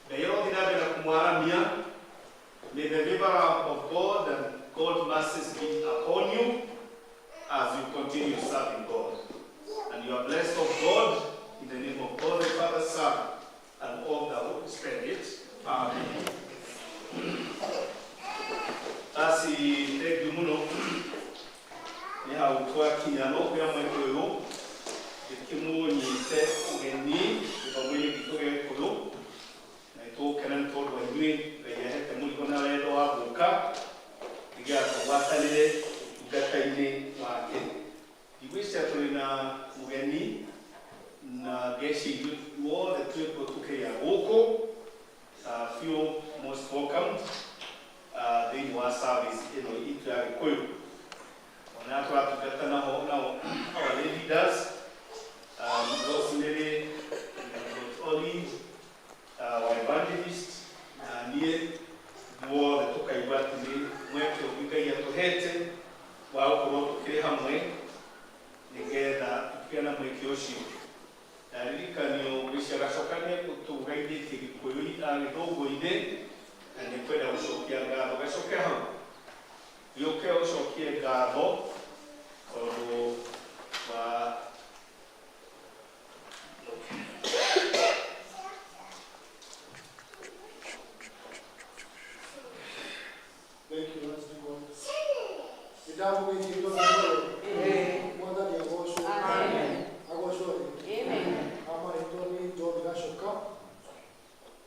Ngai arothiĩ na mbere na kũmwaramia. May the favor of God and God's mercies be upon you as you continue serving God. And you are blessed of God in the name of God the Father, Son, and of the Holy Spirit. Amen. Basi, thank you muno. Nĩgetha tũgwatanĩre ũtungata-inĩ wake. Ndigwĩciria tũrĩ na mũgeni na ngeci ithuĩ wothe twĩkuo tũkĩrĩa gũkũ. Feel most welcome thĩinĩ wa service ĩno itũ ya Gĩkũyũ. Ona tũratungata nao nao our lay leaders, Rosemary, Olive, our evangelist, na niĩ ithuothe tũkaigua atĩ nĩ mweke ũngĩ Ngai atũhete wa gũkorwo tũkĩrĩ hamwe nĩgetha tũkĩgĩa na mweke ũcio. Ndaririkanio ngwĩciria Gacoka nĩ ũtũgeithĩtie Gĩkũyũ Gĩthũngũ-inĩ na nĩ kwenda gũcokia ngatho. Gacoke hau gĩũke ũcokie ngatho tondũ wa. Thank you, Archdeacon. Nĩndamũgeithia inyuothe. Mwathani agocwo. Agocwo rĩngĩ. Amarĩtwo nĩ John Gacoka.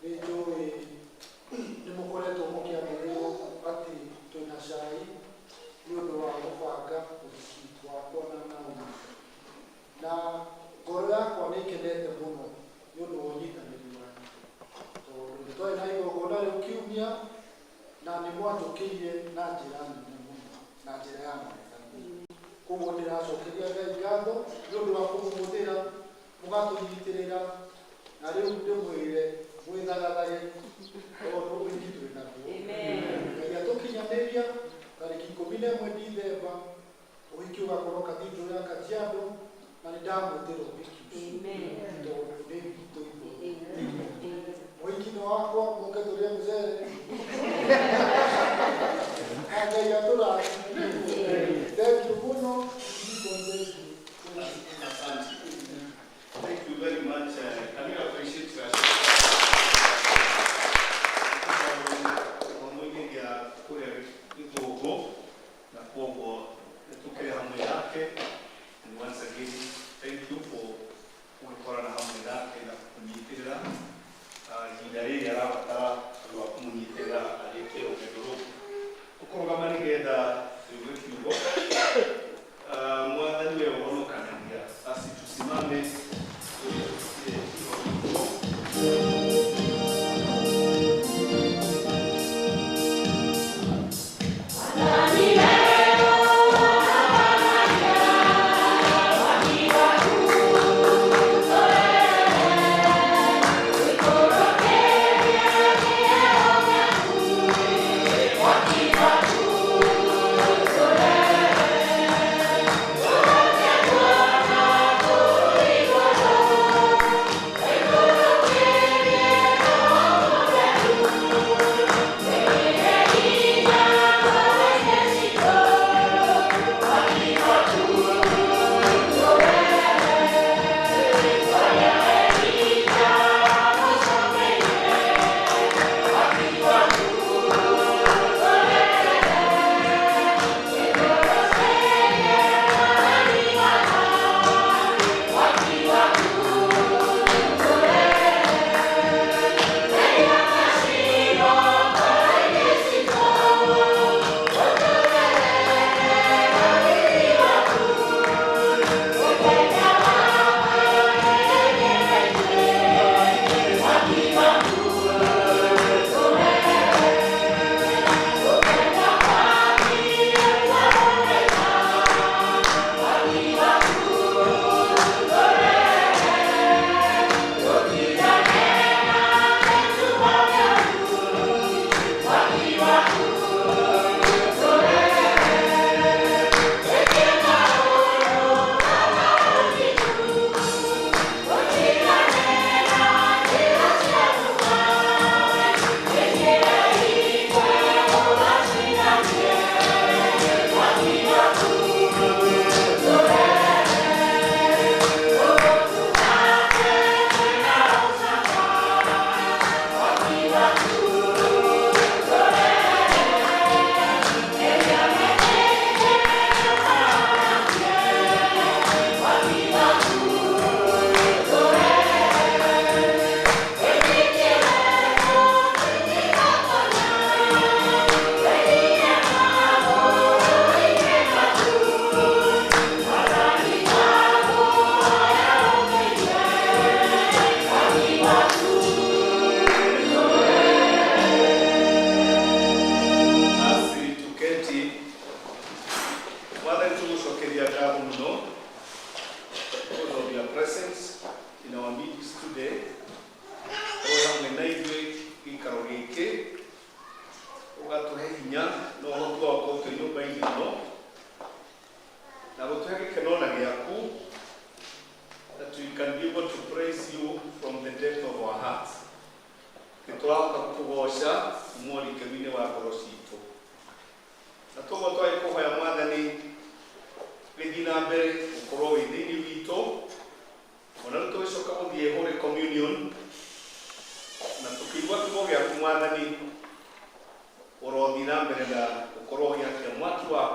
Nĩ njũĩ nĩ mũkoretwo mũkĩanĩrĩrwo atĩ twĩna cai nĩ ũndũ wa gũbanga ũhiki wakwa na Naomi. Na ngoro yakwa nĩ ĩkenete mũno nĩ ũndũ wa ũnyitanĩri wanyu. Tondũ nĩ twarĩ na igongona rĩu kiumia na nĩ mwatũkĩire na njĩra nene mũno na njĩra ya magegania. Koguo ndĩracokeria Ngai ngatho nĩ ũndũ wa kũmũhũthĩra mũgatũnyitĩrĩra na rĩu ndĩmwĩre mwĩthagathage tondũ ũhiki twĩ naguo. Ngai atũkinyanĩria tarĩki 11 Dithemba ũhiki ũgakorwo cathedral ya Kajiado na nĩ ndamwĩtĩra ũhiki ũcio tondũ nĩ witũ ithuothe. Ũhiki nĩ wakwa mũke tũrĩe mũcere na Ngai atũrathime. Thank you mũno. Deacon, thank you. Asante. Thank you very much. Can you appreciate us? Mwamoigeria kũrĩa Gĩthũngũ na kwoguo nĩ tũkĩrĩ hamwe nake. And once again, thank you for gũgĩkorana hamwe nake na kũnyitĩrĩra ihinda rĩrĩ arabatara ũndũ wa kũmũnyitĩrĩra arĩkie rũgendo rũrũ. Tũkũrũgama nĩgetha tũigue kiugo. Mwathani we ũhonokanagia. Basi tusimame ili tusikie kiugo.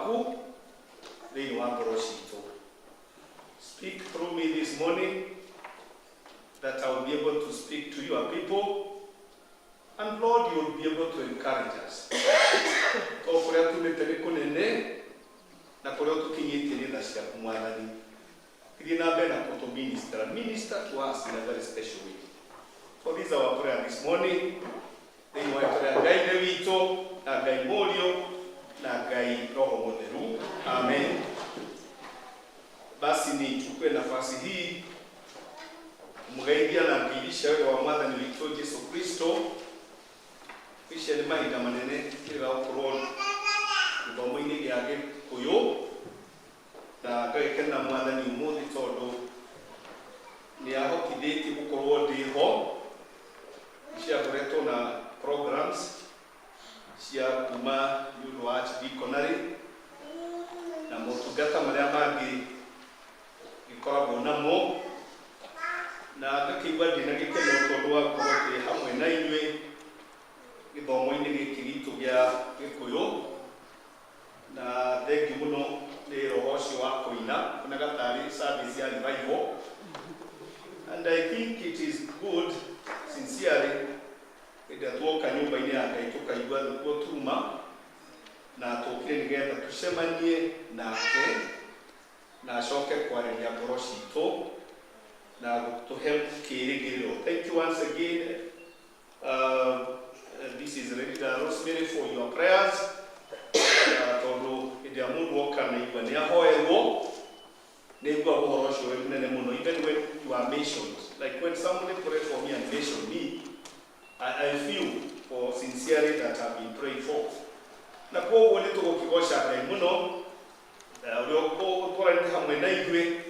Waku thĩinĩ wa ngoro citũ. Speak through me this morning that I will be able to speak to your people, and Lord, you will be able to encourage us. To kũrĩa tumĩte nĩ kũnene na kũrĩa ũtũkinyĩtie nĩ tha ciaku, Mwathani. Thiĩ na mbere na kũtũ minister to us in a very special way. For this our prayer this morning thĩinĩ wa rĩĩtwa rĩa Ngai Ithe witũ na Ngai Mũriũ na Ngai Roho Mũtheru, amen. Basi nichukue nafasi hii kumgeithia na ngeithi wega wa Mwathani witũ Jesu Kristo. Icia nĩ mahinda manene kĩrĩga gũkorwo gĩthomo-inĩ gĩa Gĩkũyũ na ngagĩkenera Mwathani ũmũthĩ tondũ nĩ ahotithĩtie gũkorwo ndĩ ho. Icia ngoretwo na programs cia kuma nĩ ũndũ wa archdeaconry na motungata marĩa mangĩ gĩkoragwo namo, na ngakĩigua ndĩna gĩkeno tondũ wa gũkorwo twĩ hamwe na inyuĩ gĩthomo-inĩ gĩkĩ gitũ gĩa Gĩkũyũ. Na thengiũ mũno nĩ roho ũcio wa kũina onaga tarĩ service ya revival, and I think it is good sincerely hĩndĩ ĩrĩa tuoka nyũmba-inĩ ya Ngai tũkaigua nĩkuo tuma na tũkire nĩgetha tũcemanie nake na acoke kwarĩria ngoro citũ na gũtũhe kĩĩrĩgĩrĩro. Thank you once again. This is Renita Rosemary, for your prayers, tondũ hĩndĩ ĩrĩa mũndũ oka na igua nĩ ahoerwo, nĩ iguaga ũhoro ũcio wĩ mũnene mũno. Even when you are mentioned, like when somebody pray for me and mention me, I feel for sincerely that I've been prayed for. Na koguo nĩ tũgũkĩgoca Ngai mũno ũrĩa ũtwaranĩte hamwe na ithuĩ.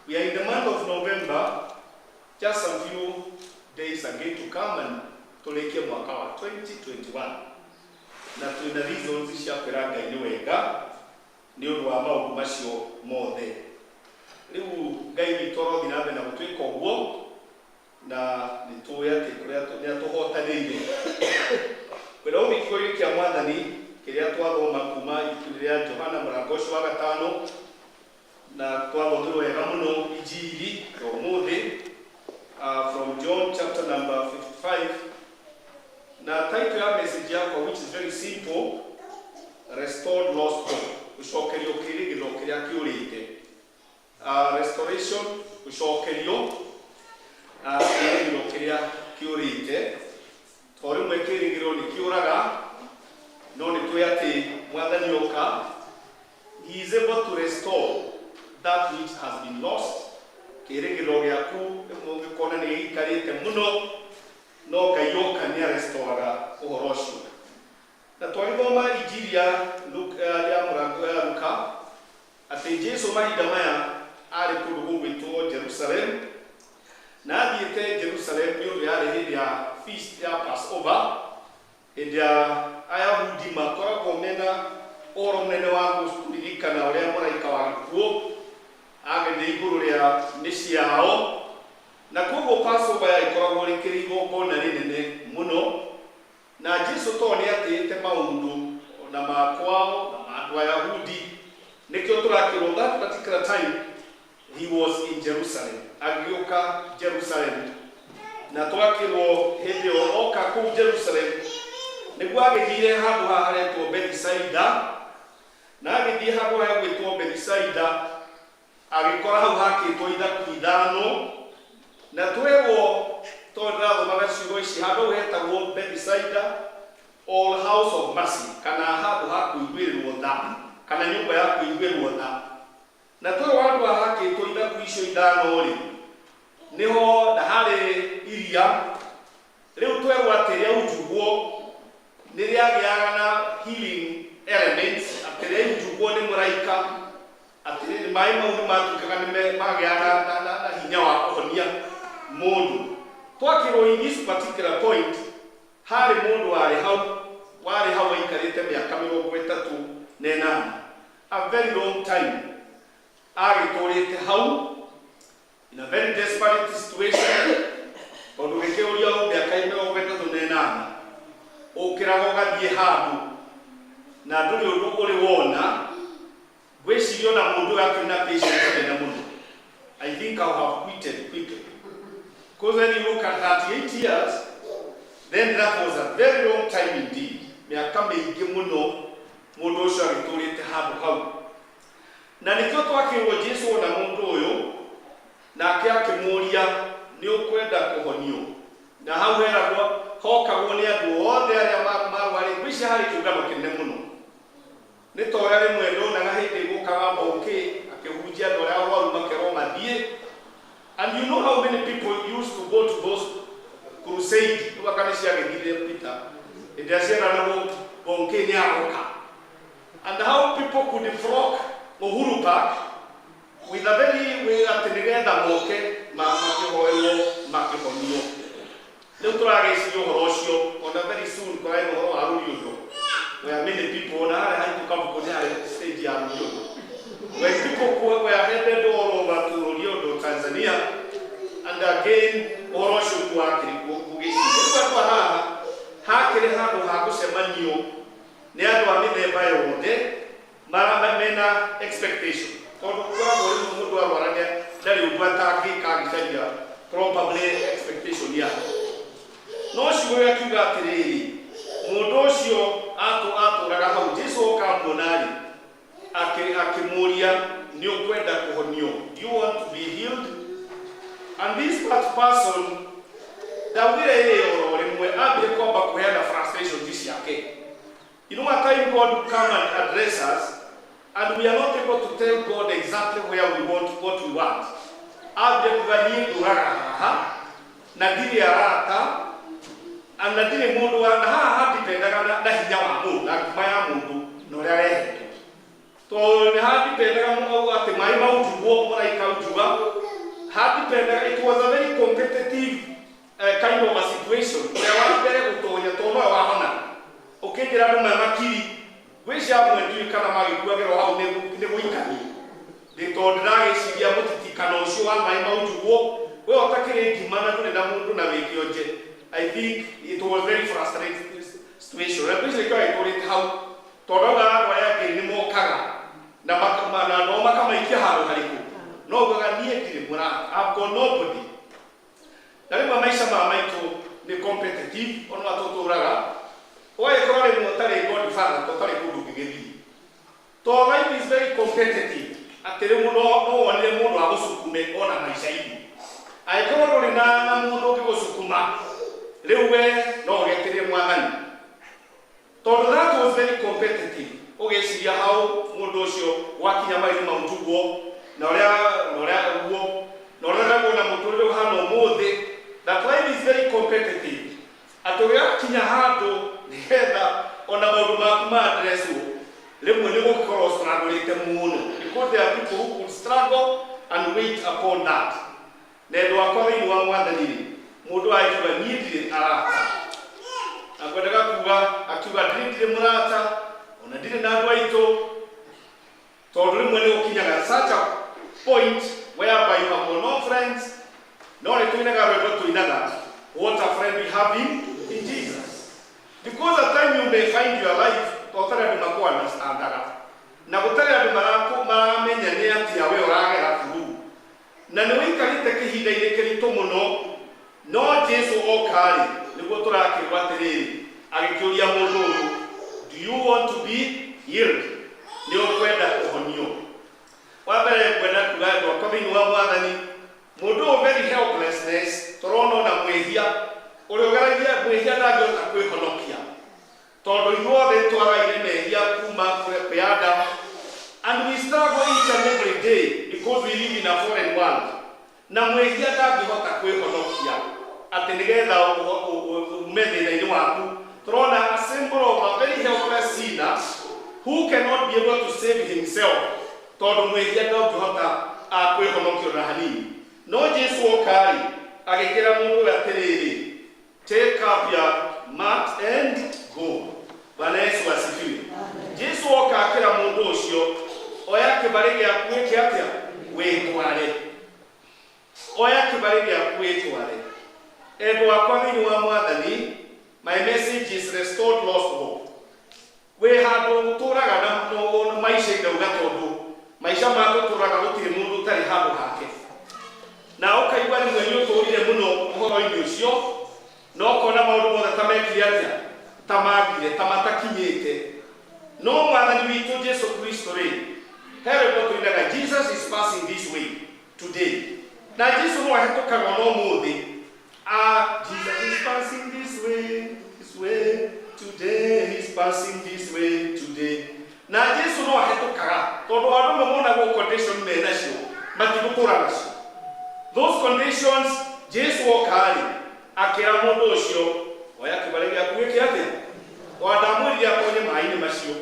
We are in the month of November, just some few days again to come and tũrĩkie mwaka wa 2021, na twĩna reasons cia kwĩra Ngai nĩ wega nĩ ũndũ wa maũndũ macio mothe. Rĩu Ngai witũ arothiĩ na mbere na gũtwĩka ũguo, na nĩ tũĩ atĩ kũrĩa nĩ atũhotanĩire. Kwĩra ũmĩ kiugo kĩa Mwathani kĩrĩa twathoma kuma ibuku rĩa Johana mũrango ũcio wa gatano, na twathomirwo wega mũno injiri ya ũmũthĩ, from John chapter number 55, na title ya message yakwa, which is very simple, "Restored Lost Hope", gũcokerio kĩĩrĩgĩrĩro kĩrĩa kĩũrĩte. Restoration, gũcokerio kĩĩrĩgĩrĩro kĩrĩa kĩũrĩte, to rĩmwe kĩĩrĩgĩrĩro nĩ kĩũraga, no nĩ tũĩ atĩ Mwathani oka, he is able to restore that which has been lost. Kĩĩrĩgĩrĩro gĩaku rĩmwe ũngĩkona nĩ gĩikarĩte mũno, no Ngai oka nĩ arestoraga ũhoro ũcio. Na twagĩthoma injiri ya ya mũrango ya Luka atĩ Jesu mahinda maya arĩ kũndũ gũgwĩtwo Jerusalem, na athiĩte Jerusalem nĩ ũndũ yarĩ hĩndĩ ya feast ya Passover, hĩndĩ ya Ayahudi makoragwo mena ũhoro mũnene wa kũririkana ũrĩa mũraika wa gĩkuũ agende igũrũ rĩa mĩciĩ yao. Na koguo Passover yakoragwo rĩkĩrĩ igongona rĩnene mũno, na Jesu to nĩ atĩĩte maũndũ na makwao na ma andũ Ayahudi, nĩkĩo tũrakĩrwo that particular time he was in Jerusalem. Agĩũka Jerusalem, na twakĩrwo hĩndĩ ĩyo oka kũu Jerusalem nĩguo agĩthiire handũ haha haretwo Bethisaida. Na agĩthiĩ handũ hagwĩtwo Bethisaida, agĩkora hau hakĩtwo ithaku ithano. Na twerwo, tondũ ndĩrathomaga ciugo ici, handũ hau hetagwo Bethisaida or House of Mercy, kana handũ ha kũiguĩrĩrwo tha, kana nyũmba ya kũiguĩrwo tha. Na twerwo handũ haha hakĩtwo ithaku icio ithano rĩ, nĩho na harĩ iria. Rĩu twerwo atĩ rĩaunjugwo nĩ rĩagĩaga na healing elements, atĩ rĩaunjugwo nĩ mũraika, atĩ maĩ mau nĩ matuĩkaga nĩ magĩaga na hinya wa kũhonia mũndũ. Twakĩrwo in this particular point harĩ mũndũ warĩ hau aikarĩte mĩaka 38, a very long time, agĩtũrĩte hau in a very desperate situation, tondũ gĩkĩũria o mĩaka 38 ũkĩraga ũgathiĩ handũ na ndũrĩ ũndũ ũrĩ wona. Mũndũ ũyũ akĩrĩ na patience nene mũno. I think I have quitted quickly, because when you look at 38 years, then that was a very long time indeed. Mĩaka mĩingĩ mũno mũndũ ũcio agĩtũrĩte handũ hau. Na nĩkĩo twakĩrwo Jesu ona mũndũ ũyũ, nake akĩmũria, "Nĩ ũkwenda kũhonio?" Na hau heragwo hokagwo nĩ andũ othe arĩa marwarĩte. Ngwĩciria harĩ kĩũngano kĩnene mũno, nĩ ta ũrĩa rĩmwe ndonaga hĩndĩ gũkaga Mbũkĩ akĩhunjia, andũ arĩa arwaru makerwo mathiĩ. And you know how many people used to go to those crusade? Rĩu aka nĩ ciagĩthire Peter hĩndĩ ĩrĩa cieranagwo Mbũkĩ nĩ aroka, and how people could flock Uhuru Park with a very with atĩ nĩgetha moke makĩhoerwo, makĩhonio. Rĩu tũragĩciria ũhoro ũcio, ona very soon kũrarĩ na ũhoro wa Rũriũndo, where many people, ona harĩa haitũ Kabuku nĩ harĩ stage ya Rũriũndo, where people were headed all over to Rũriũndo, Tanzania. And again, ũhoro ũcio kuo wakĩrĩ gũgĩciria rĩu andũ a haha hakĩrĩ handũ ha gũcemanio nĩ andũ a mĩthemba yothe mara mena expectation, tondũ koragwo rĩmwe mũndũ arwara ndarĩ ũndũ atangĩka agĩcaria probably expectation yake. No ciugo akiuga atĩrĩrĩ, mũndũ ũcio atũraga hau, Jesu oka amuona-rĩ, akĩmũria, "Nĩ ũkwenda kũhonio? Do you want to be healed?" And this part person ndaugire ĩrĩ oro rĩmwe ambire kwamba kũheana frustrations ciake. You know what time God come and address us and we are not able to tell God exactly where we want, what we want. Ambire kuga, "Niĩ ndũraga haha na ndirĩ arata na ndirĩ mũndũ wa na haha handipendaga na hinya wa mũndũ na nguma ya mũndũ na ũrĩa arehetwo, tondũ nĩ handipendaga mũno atĩ maĩ maunjugwo, mũraika unjuga handipendaga." It was a very competitive kind of a situation, ũrĩa wa mbere gũtonya, tondũ nowe wahona. Ũkĩnjĩra andũ me makiri, ngwĩciria amwe ndiũĩ kana magĩkuagĩrwo hau nĩ gũikania, ndĩ tondũ ndĩragĩciria mũtitikano ũcio wa maĩ maunjugwo, we ũtakĩrĩ ngima na ndũrĩ na mũndũ na wĩ kĩonje. I think it was very frustrating situation, na ngwĩciria kĩo agĩtũrĩte hau, tondũ augaga andũ arĩa angĩ nĩ mokaga na no makamaikia handũ harĩkũ, no ugaga, "Niĩ ndirĩ mũrata, I've got nobody." Na rĩmwe maica ma maitũ nĩ competitive, ona tũtũraga ũgagĩkorwo rĩmwe ũtarĩ godfather to ũtarĩ kũndũ ũngĩgĩthiĩ, to life is very competitive, atĩ rĩu no wonire mũndũ agũcukume ona maica-inĩ. Angĩkorwo ndũrĩ na mũndũ ũngĩgũcukuma, rĩu we no ũgetĩrie Mwathani, tondũ that was very competitive. Ũgĩciria hau mũndũ ũcio wakinya maitho maunjugwo na ũrĩa ũguo na ũrĩa ndakuona mũtũrĩre ũhana ũmũthĩ, that life is very competitive, atĩ ũgĩgakinya handũ nĩgetha ona maũndũ maku ma addresswo, rĩmwe nĩ gũkorwo strugglĩte mũno, because there are people who could struggle and wait upon that. Na endwa akwa thĩinĩ wa Mwathani rĩ, mũndũ akiuga, "Niĩ ndirĩ arata," na ngwendaga kuga akiuga, "Ndirĩ mũrata, ona ndirĩ na andũ aitũ," tondũ rĩmwe nĩ gũkinyaga such a point whereby you have got no friends. No nĩ tũinaga rwĩmbo tũinaga, "What a friend we have in Jesus," because at time you may find your life to ũtarĩ andũ makũ understandaga na gũtarĩ andũ maramenya nĩ atĩa we ũragera through, na nĩ wĩikarĩte kĩhinda-inĩ kĩritũ mũno. No Jesu okarĩ, nĩguo tũrakĩrwo atĩrĩrĩ, agĩkĩũria mũndũ ũyũ, "Do you want to be healed? Nĩ ũkwenda kũhonio?" Wa mbere ngwenda kuga, andũ akwa thĩinĩ wa Mwathani, mũndũ ũyũ very helplessness, tũrona ona mwĩhia ũrĩa ũgeragia, mwĩhia ndangĩhota kwĩhonokia, tondũ ithuothe twagaire mehia kuma kwĩ Adam, and we struggle each and every day because we live in a foreign world. Na mwĩhia ndangĩhota kwĩhonokia atĩ nĩgetha ume thĩna-inĩ waku. Tũrona a symbol of a very helpless sinner who cannot be able to save himself, tondũ mwĩhia ndangĩhota kwĩhonokia ona hanini. No Jesu okarĩ, agĩkĩra mũndũ ũyũ atĩrĩrĩ, "Take up your mat and go." Bwana Yesu asifiwe. Jesu oka akĩra mũndũ ũcio, "Oya kĩbarĩ gĩaku wĩke atĩa? Wĩtware. Oya kĩbarĩ gĩaku wĩtware." Endwa akwa thĩinĩ wa Mwathani, my message is restored lost hope. Wĩ handũ ũtũraga na maica, indauga tondũ maica Maica ma tũtũraga gũtirĩ mũndũ ũtarĩ handũ hake. Na ũkaigua rĩmwe nĩ ũtũrire mũno ũhoro-inĩ ũcio, na ũkona maũndũ mothe ta mekire atĩa, ta magire, ta matakinyĩte. No Mwathani witũ Jesu Kristo rĩ, he rwĩmbo tũinaga, Jesus is passing this way today. Na Jesu no ahĩtũkaga ona ũmũthĩ. Ah, Jesus is passing this way today, he's passing this way today. Na Jesu no ahĩtũkaga, tondũ andũ amwe monagwo condition menacio, matigũtũra nacio. Those conditions, Jesu oka-rĩ, akĩra mũndũ ũcio, oya kĩbarĩ gĩaku wĩke atĩa? O ndamwĩrire atonye maĩ-inĩ macio.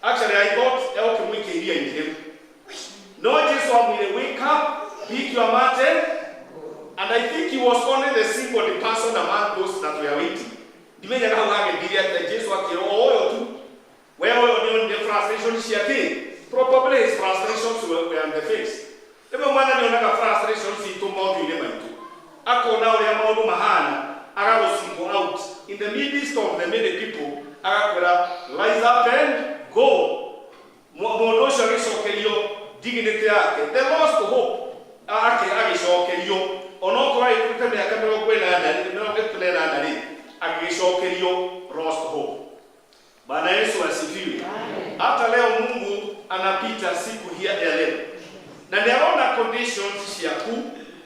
Actually, I thought egũkĩmũikia iria-inĩ rĩu. No Jesu amwĩrire, wake up, pick your mat, and I think he was only the single person among those that were waiting. Ndimenyaga hau hagĩthire atĩa. Jesu akĩrwo o ũyũ tu. We ũyũ nĩ onire frustration ciake. Probably his frustrations were on the face. Rĩmwe Mwathani onaga frustrations citũ mothiũ-inĩ maitũ. Akona ũrĩa maũndũ mahana, agagũ single out. In the midst of the many people, agakwĩra, rise up and go. Mũndũ ũcio agĩcokerio dignity yake. The lost hope ake agĩcokerio. Onokorwo agĩkuĩte mĩaka 40, 38 rĩ, agĩcokerio lost hope. Bwana Yesu asifiwe. Hata leo Mungu anapita siku hii ya leo. Na nĩ arona conditions ciaku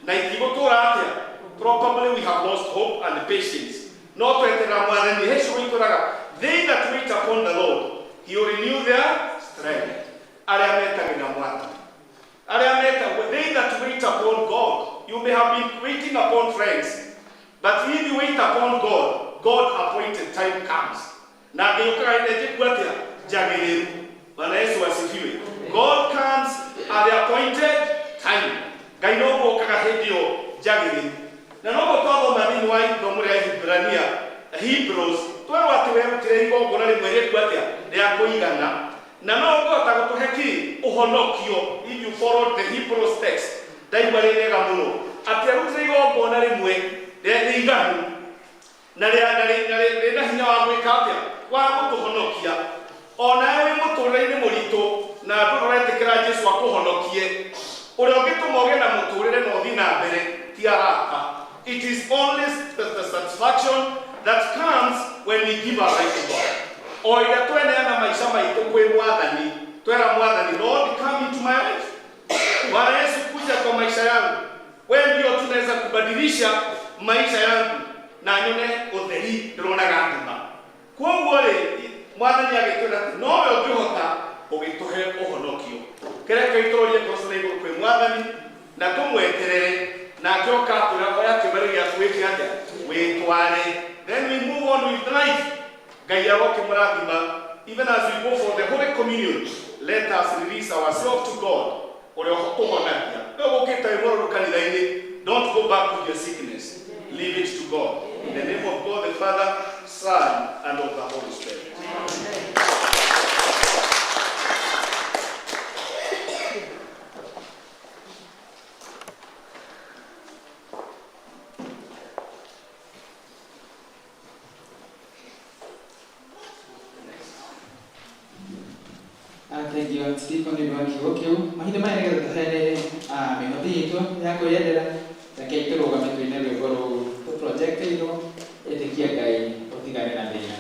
na itigũtũra atĩa. Probably we have lost hope and patience. No tweterera Mwathani, he ciugo itũraga, they that wait upon the Lord, he will renew their strength. Arĩa metagĩra Mwathani. Arĩa metagwo, they that wait upon God. You may have been waiting upon friends, but if you wait upon God, God appointed time comes. Na ngĩũkaga hĩndĩ njĩku atĩa? Njagĩrĩru. Bwana Yesu asifiwe. God comes at the appointed time. Ngai no gũkaga hĩndĩ ĩyo njagĩrĩru. Na noguo twathoma thĩinĩ wa ithomo rĩa Hibrania, Hebrews, twerwo atĩ werutire igongona rĩmwe rĩku atĩa? Rĩa kũigana. Na no ũngĩhota gũtũhe kĩ? Ũhonokio. If you follow the Hebrews text, ndaigua rĩ rĩega mũno. Atĩ arutire igongona rĩmwe rĩa rĩiganu na rĩa na rĩ na rĩ rĩna hinya wa gwĩka atĩa? Wa gũtũhonokia. Onawe wĩ mũtũrĩre-inĩ mũritũ na andũ ũretĩkĩra Jesu akũhonokie. Ũrĩa ũngĩtũma ũgĩe na mũtũrĩre na ũthiĩ na mbere ti arata. It is only the satisfaction that comes when we give our life to God. O ĩrĩa tweneana maica maitũ kwĩ Mwathani, twera Mwathani, Lord, come into my life. Bwana Yesu, kuja kwa maisha yangu. Wewe ndio tunaweza kubadilisha maisha yangu na nyone ũtheri ndĩronaga nduma. Kwoguo rĩ, Mwathani agĩtwĩra atĩ nowe ũngĩhota ũgĩtũhe ũhonokio. Kĩreke itũrorie ngoro na igũrũ kwĩ Mwathani na tũmweterere nake oka atwĩra oya kĩbarĩ gĩaku wĩke atĩa? Wĩtware. Then we move on with life. Ngai arokĩmũrathima. Even as we go for the Holy Communion, let us release ourselves to God. Ũrĩa ũtũhonagia. Wewe ũkĩte wĩ mũrwaru kanitha-inĩ, don't go back with your sickness. Leave it to God. In the name of God the Father, Son, and of the Holy Spirit. Thank you, Stephen, nĩ ũndũ wa kiugo kĩu. Mahinda maya nĩgetha tũheane mĩhothi itũ ya kwĩyendera, rekei tũrũgame tũine rwĩmbo rũu tũprojectĩirwo, ĩtĩkia Ngai ũtigane na thĩna.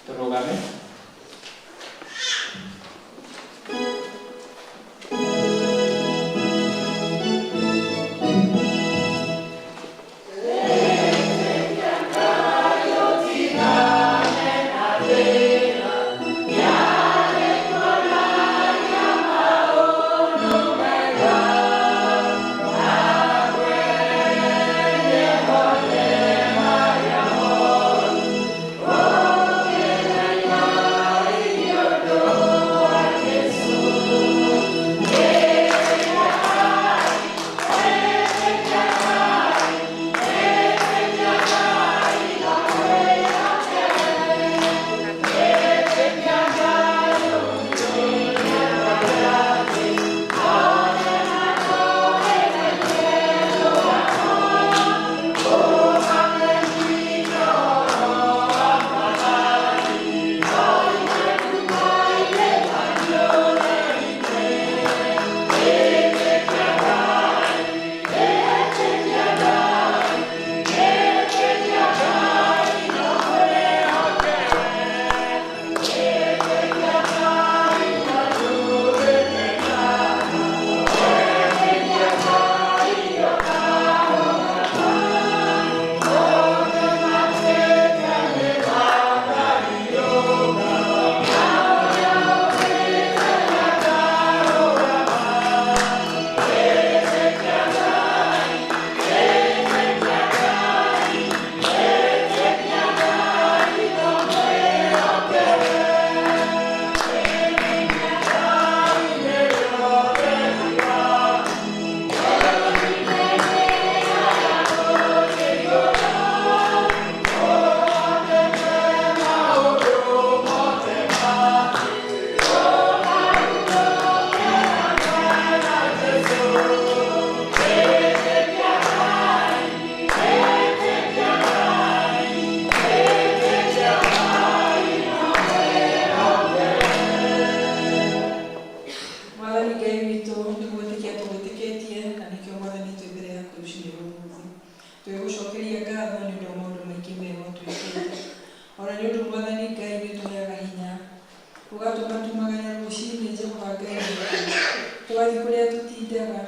Tũrũgame. Yeah. Rũcinĩ Jehova Ngai witũ, tũgathiĩ kũrĩa tũtindaga,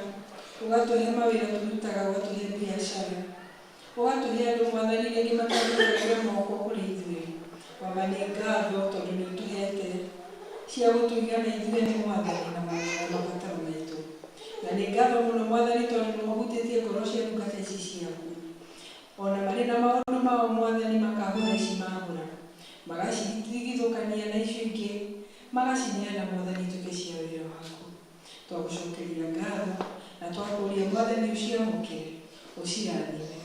ũgatũhe mawĩra tũrutaga, ũgatũhe biacara, ũgatũhe andũ Mwathani rĩngĩ matambũrũkagia moko kũrĩ ithuĩ. Baba nĩ ngatho tondũ nĩ ũtũhete cia gũtũigana ithuĩ nĩ Mwathani na mabataro maitũ. Na nĩ ngatho mũno Mwathani tondũ nĩ ũhutĩtie ngoro cia ndungata ici ciaku. Ona marĩ na maũndũ mao Mwathani makagũra ici magũra, magacitigithũkania na icio ingĩ, magacineana Mwathani ituĩke cia wĩra waku. Twagũcokeria ngatho na twakũria Mwathani ũciamũkĩre, ũcirathime,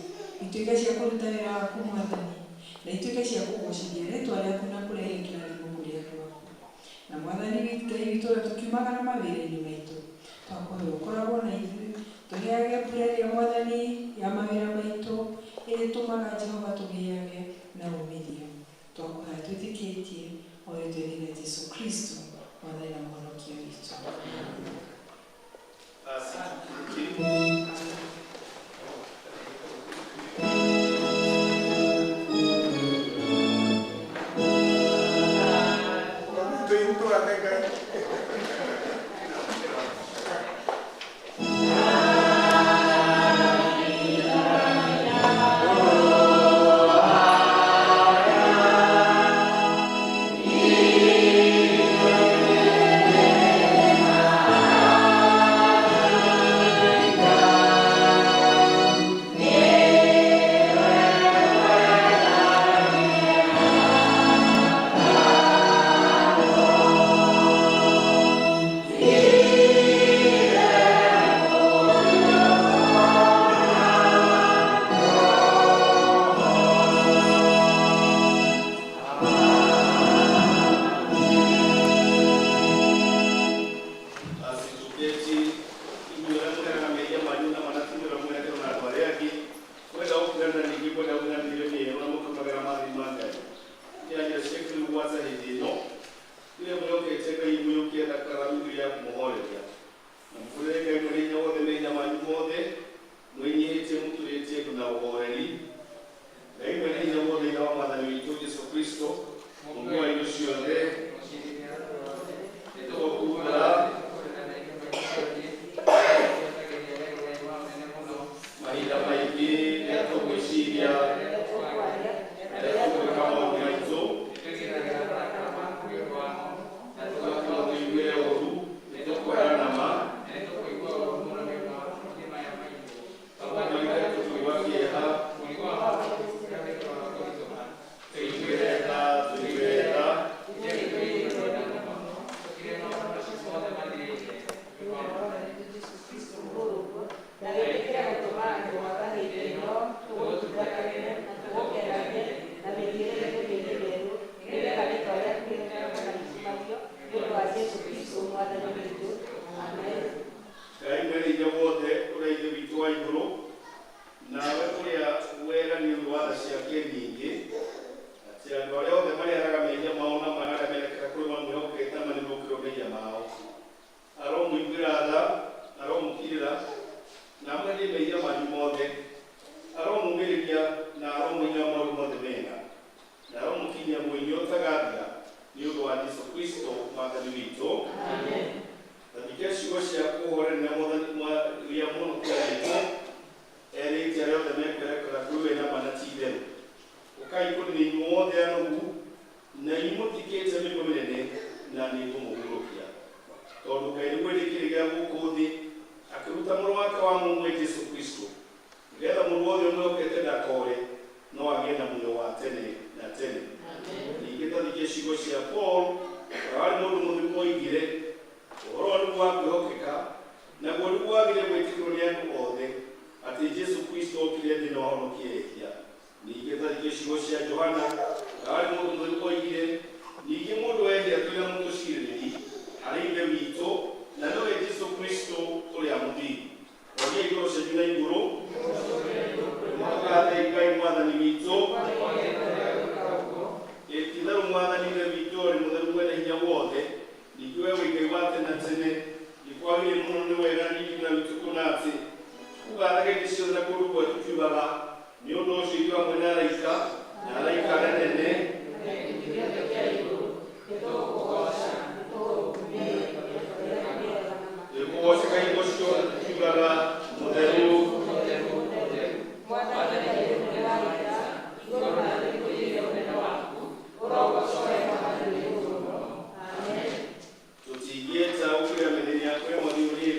ituĩke cia kũruta wĩra waku Mwathani, na ituĩke cia kũgocithia rĩtwa rĩaku na kũrehe kĩrathimo kũrĩ andũ aku. Na Mwathani Ngai witũ ũrĩa tũkiumagara mawĩra-inĩ maitũ, twakũhoya ũkoragwo na ithuĩ, tũheage mbura ĩrĩa Mwathani ya mawĩra maitũ ĩrĩtũmaga Jehova tũgĩage na umithio. Twakũhoya twĩtĩkĩtie o rĩtwa-inĩ rĩa Jesu Kristo Mwathani na Mũhonokia witũ. Basi tuketi. Basi tuketi inyuĩ arĩa mũrehaga mehia manyu na manatimĩrwo mwerekero na andũ arĩa angĩ kwenda gũkũgana ningĩ kwenda gũkũgana mĩrĩre mĩerũ na mũkĩrũmagĩra maathani ma Ngai. Kĩaria cia kĩrĩu gwata hĩndĩ ĩno rĩrĩa mwĩhokete Ngai mwĩũkĩte karamu ya kũmũhoreria na mũhũrĩre Ngai mwene hinya wothe mehia manyu mothe mwĩnyihĩtie mũturĩtie ndu na ũhoreri. Ngai mwene hinya wothe ithe wa Mwathani witũ Jesũ Kristo mũmbi wa indo ciothe nĩtũgũkumbũra mahinda maingĩ rĩrĩa tũgwĩciria rĩrĩa tũgwĩka maũndũ maitũ tũgatũma tũigue ũũru nĩtũkwĩrana ma tũkaigua tũkĩigua kĩeha tũigue tha tũigue tha. Na wĩtĩkĩre gũtũma andũ gwaka hĩndĩ ĩno tũgũtungatagĩre na tũgũkenage na mĩthiĩre mĩingĩ mĩerũ nĩgetha rĩĩtwa rĩaku rĩthereme na rĩkumagio nĩ ũndũ wa Jesũ Kristũ Mwathani witũ. Amen. Ngai mwene hinya wothe ũrĩa ithe witũ wa igũrũ nawe ũrĩa wega nĩ ũndũ wa tha ciake nyingĩ atĩ andũ arĩa othe marĩaraga mehia mao na marĩa merekera kũrĩ mamwĩhokete na manĩrũkĩrwo mehia mao aromũiguĩra tha aromũkirĩra na amweherie mehia manyu mothe aromũmĩrĩria na aromũiga maũndũ mothe mega na aromũkinyia mũinĩ ũtagathira nĩ ũndũ wa Jesũ Kristo Mwathani witũ. Thathike ciugo cia kũhorerania Mwathani ũrĩa Mũhonokia witũ erĩte arĩa othe mekwerekera kũrĩ we na ma na ti itherũ. Ũkai kũrĩ niĩ inyuĩ othe anogu na inyuĩ mũtikĩte mĩrigo mĩnene na nĩngũmũhurũkia. Tondũ Ngai nĩ mwendĩ kĩrĩ gĩa gũkũ thĩ akĩruta mũrũ wake wa mũmwe Jesũ Kristo nĩgetha mũndũ wothe ũmwĩhokete ndakore no agĩe na muoyo wa tene na tene. Ningĩ tathike ciugo cia Paul ũrĩa warĩ mũndũ mũthingu oigire ũhoro ũyũ nĩguo wa kwĩhokeka naguo nĩguo wagĩrĩire gwĩtĩkĩrwo nĩ andũ othe atĩ Jesũ Kristo okire thĩ no ahonokie ehia. Ningĩ tathike ciugo cia Johana ũrĩa warĩ mũndũ mũtheru oigire ningĩ mũndũ ehia twĩna mũtũcirĩrĩri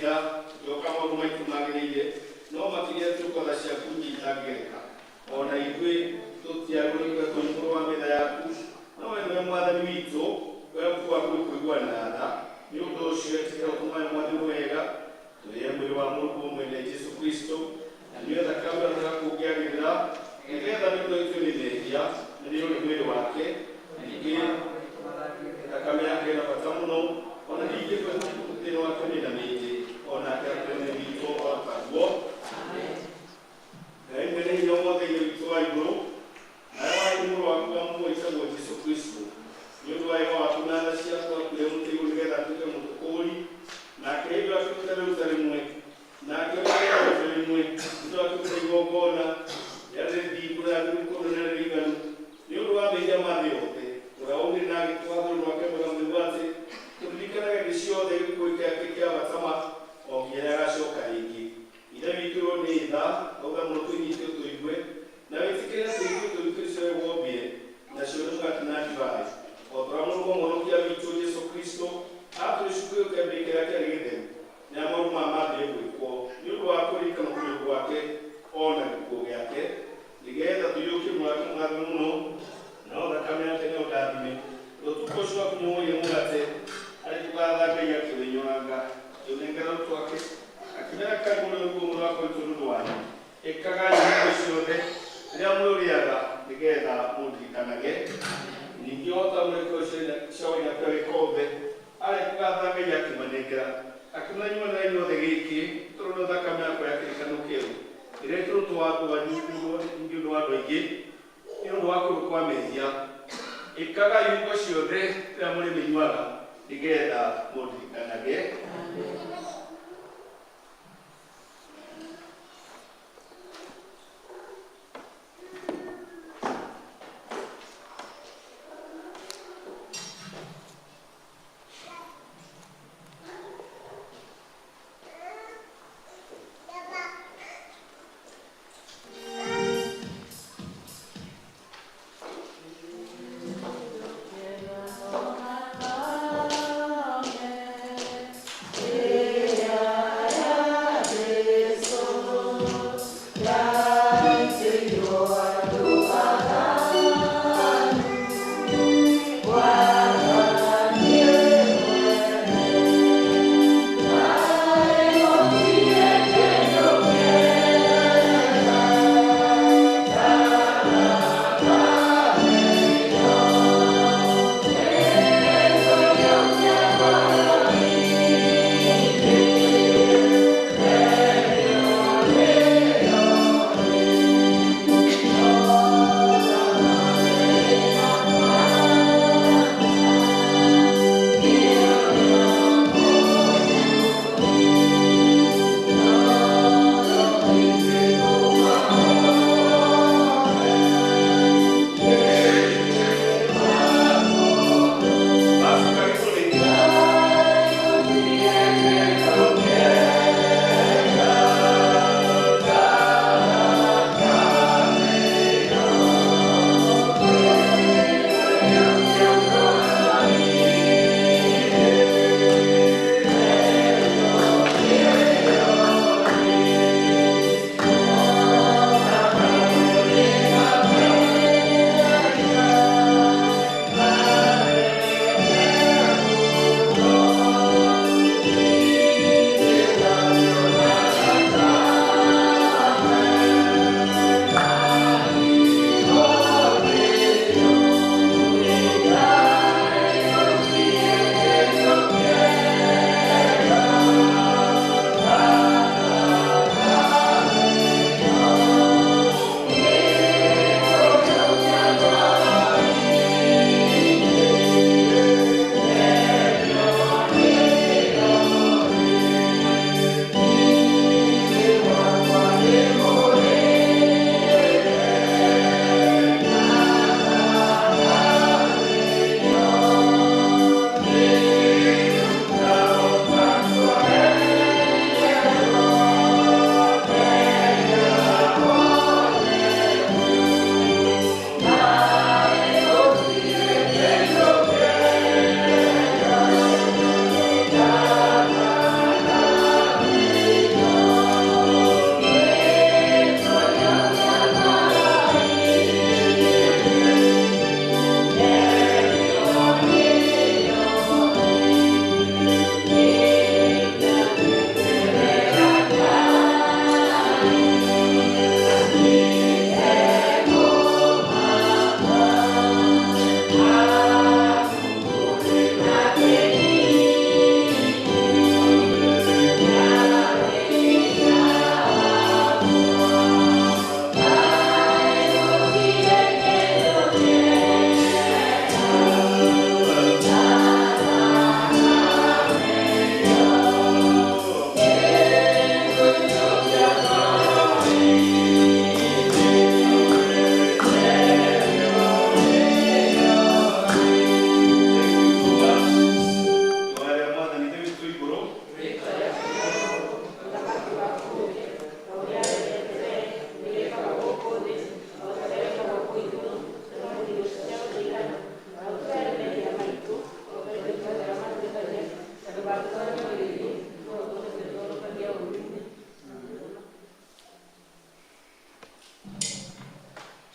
tha tũgĩoka maũndũ maitũ magĩrĩire no makĩria tũkotha ciaku nyitangĩrĩka ona ithuĩ tũtiagĩrĩirwo tũnyũrũ wa metha yaku no we nĩwe mwathani witũ we waku nĩ kũiguana na tha nĩ ũndũ ũcio ĩtĩkĩra ũtũmae mwathani wega tũrĩe mwĩrĩ wa mũrũguo mwene Jesũ Kristo na nĩwe thakame ĩrĩa kũngĩagĩrĩra nĩgetha nĩ ũndũ ithuĩ nĩ mehia na nĩ ũrĩ mwĩrĩ wake ningĩ thakame yake ĩna bata mũno ona ningĩ thĩinĩ wake mĩena mĩingĩ onake atwene witũ o taguo. Ngai mwene hinya wothe Ithe witũ wa igũrũ nawe warĩ mũrũ waku wa mũmwe wĩtagwo Jesũ Kristo nĩ ũndũ wa wega waku na tha ciaku akuire mũtĩ igũrũ nĩgetha atuĩke mũtũkũũri nake hĩndĩ ĩyo akĩruta rĩruta rĩmwe nake ũrĩa rĩruta rĩmwe nĩ akĩruta igongona rĩa rĩthingu na rĩrĩ na rĩiganu nĩ ũndũ wa mehia ma thĩ yothe ũrĩa waumire na agĩtwatha ũndũ wake mwega mũtheru atĩ tũririkanage hĩndĩ ciothe gĩkuũ gĩake kĩa batama o nginya rĩrĩa agacoka rĩngĩ. Ithe witũ nĩ tha auga mũno twĩnyite tũigue na wĩtĩkĩre atĩ ithuĩ tũrutĩre ciothe wombire nacio nĩ mũgate na ndibari o ta ũrĩa mũrũguo mũhonokia witũ Jesũ Kristo aatũrĩcukĩire kĩambĩrĩria kĩrĩa kĩarĩ gĩtheru nĩrĩa maũndũ maya mambire gwĩkwo nĩ ũndũ wa kũririkana kũnyũrũrio gwake o na gĩkuũ gĩake nĩgetha tũiyũkie muoyo wake mũgathime mũno no thakame yake nĩyo ndathime. Ũtukũ ũcio akunyũire mũgate arĩ kũgatha Ngai akĩũnyũranga akĩũnengera arutwo ake akĩmera karibu nĩ ũguo mũrũ wakwa witũ nĩ ũndũ wanyu ĩkagai hingo ciothe rĩrĩa mũrĩũrĩaga nĩgetha mũndirikanage. Ningĩ o ta ũrĩa ciaoina kĩo gĩkombe arĩ kũgatha Ngai akĩmanengera akĩmera nyuanĩrai inyuothe gĩkĩ tondũ nĩyo thakame yakwa ya kĩrĩkanĩro kĩerũ ĩrĩa ĩtũrũtwo andũ anyu nĩ ũndũ wa andũ aingĩ nĩ ũndũ wa kũrũ kwa mehia. Ĩkagai hingo ciothe rĩrĩa mũrĩmĩnyuaga nĩgetha mũndirikanage. Amen.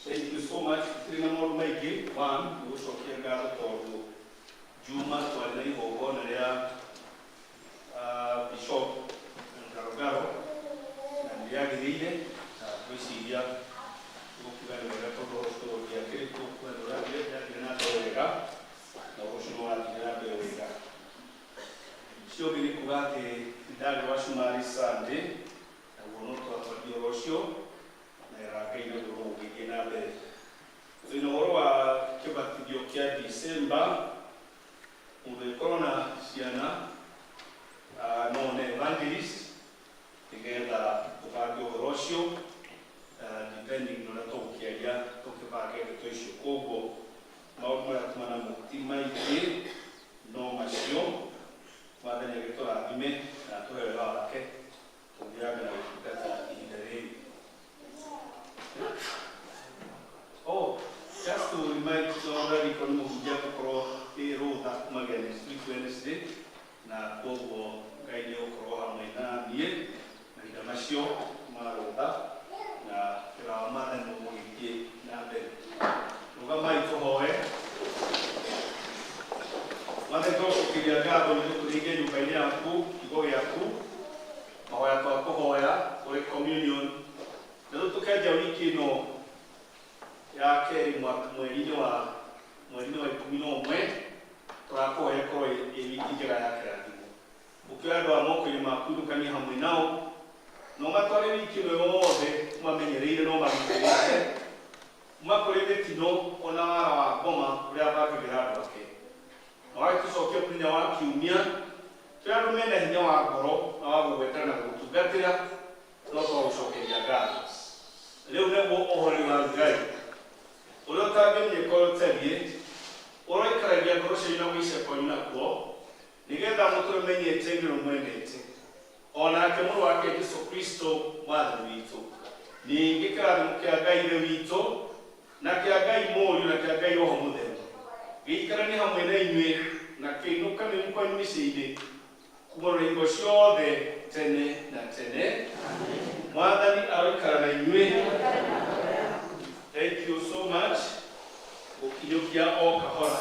Thank you so much. Tũtirĩ na maũndũ maingĩ. One, nĩ gũcokia ngatho tondũ Juma twarĩ na igongona rĩa Bishop Ngarongaro na nĩ rĩagĩrĩire na ngwĩciria gũkiuga nĩ wega tondũ ũhoro ũcio ũngĩakĩrĩ kuo nĩ ũrathire na mbere wega na ũhoro ũcio nĩ wathire na mbere wega. Ũcio ũngĩ nĩ kuga atĩ ndarĩ wa Cumari Sunday naguo no twatwarire ũhoro ũcio na Ngai nĩ ũndũ ũgĩthiĩ na mbere. Twĩna ũhoro wa kĩbatithio kĩa December, mũndũ ĩkorwo na ciana no one evangelist nĩgetha tũbange ũhoro ũcio depending na ũrĩa tũgũkĩaria tũkĩbange ndeto icio. Koguo maũndũ marĩa tuma namo ti maingĩ no macio. Mwathani agĩtũrathime na atũhe wega wake tũthiange na gũtungata ihinda rĩrĩ. Oh, just to remind no rariko nĩ mũhunjia gũkorwo ĩ rũtha kumagia next week Wednesday na koguo Ngai nĩ egũkorwo hamwe na niĩ mahinda macio ma rũtha na wĩra wa Mwathani nĩ ũgũgĩthiĩ na mbere. Rũgamai tũhoe. Mwathani tũgũcokeria ngatho nĩ gũtũrĩithia nyũmba-inĩ yaku, kiugo gĩaku, mahoya twakũhoya kũrĩ communion. Na rĩu tũkĩanjia wiki ĩno ya kerĩ mwaka mweri-inĩ wa 11 tũrakũhoya ĩkorwo ĩ wiki njega ya kĩrathimo. Ũkĩoya andũ a moko-inĩ maku inũkania hamwe nao na ũmatware wiki ĩno yothe ũmamenyereire na ũmagitĩrĩte kuma kũrĩ mĩtino ona wara wa ngoma ũrĩa abangagĩra andũ ake. Na wagĩtũcokia mũthenya wa kiumia twĩ andũ mena hinya wa ngoro na wa gũgwetera na gũgũtungatĩra no twagũcokeria ngatho. Rĩu nĩguo ũhoreri wa Ngai ũrĩa ũtangĩmenyeka ũrĩa ũtariĩ ũroikaragia ngoro cianyu na gwĩciria kwanyu nakuo nĩgetha mũtũre menyete nĩ ũrĩa mwendete o nake mũrũ wake Jesu Kristo Mwathani witũ. Ningĩ kĩrathimo kĩa Ngai Ithe witũ na kĩa Ngai Mũriũ na kĩa Ngai Roho Mũtheru gĩikaranie hamwe na inyuĩ na kĩinũkanĩru kwanyu mĩciĩ-inĩ kuma na hingo ciothe tene na tene. Mwathani aroikara na inyuĩ. Thank you so much. Gũkinyũkia o kahora.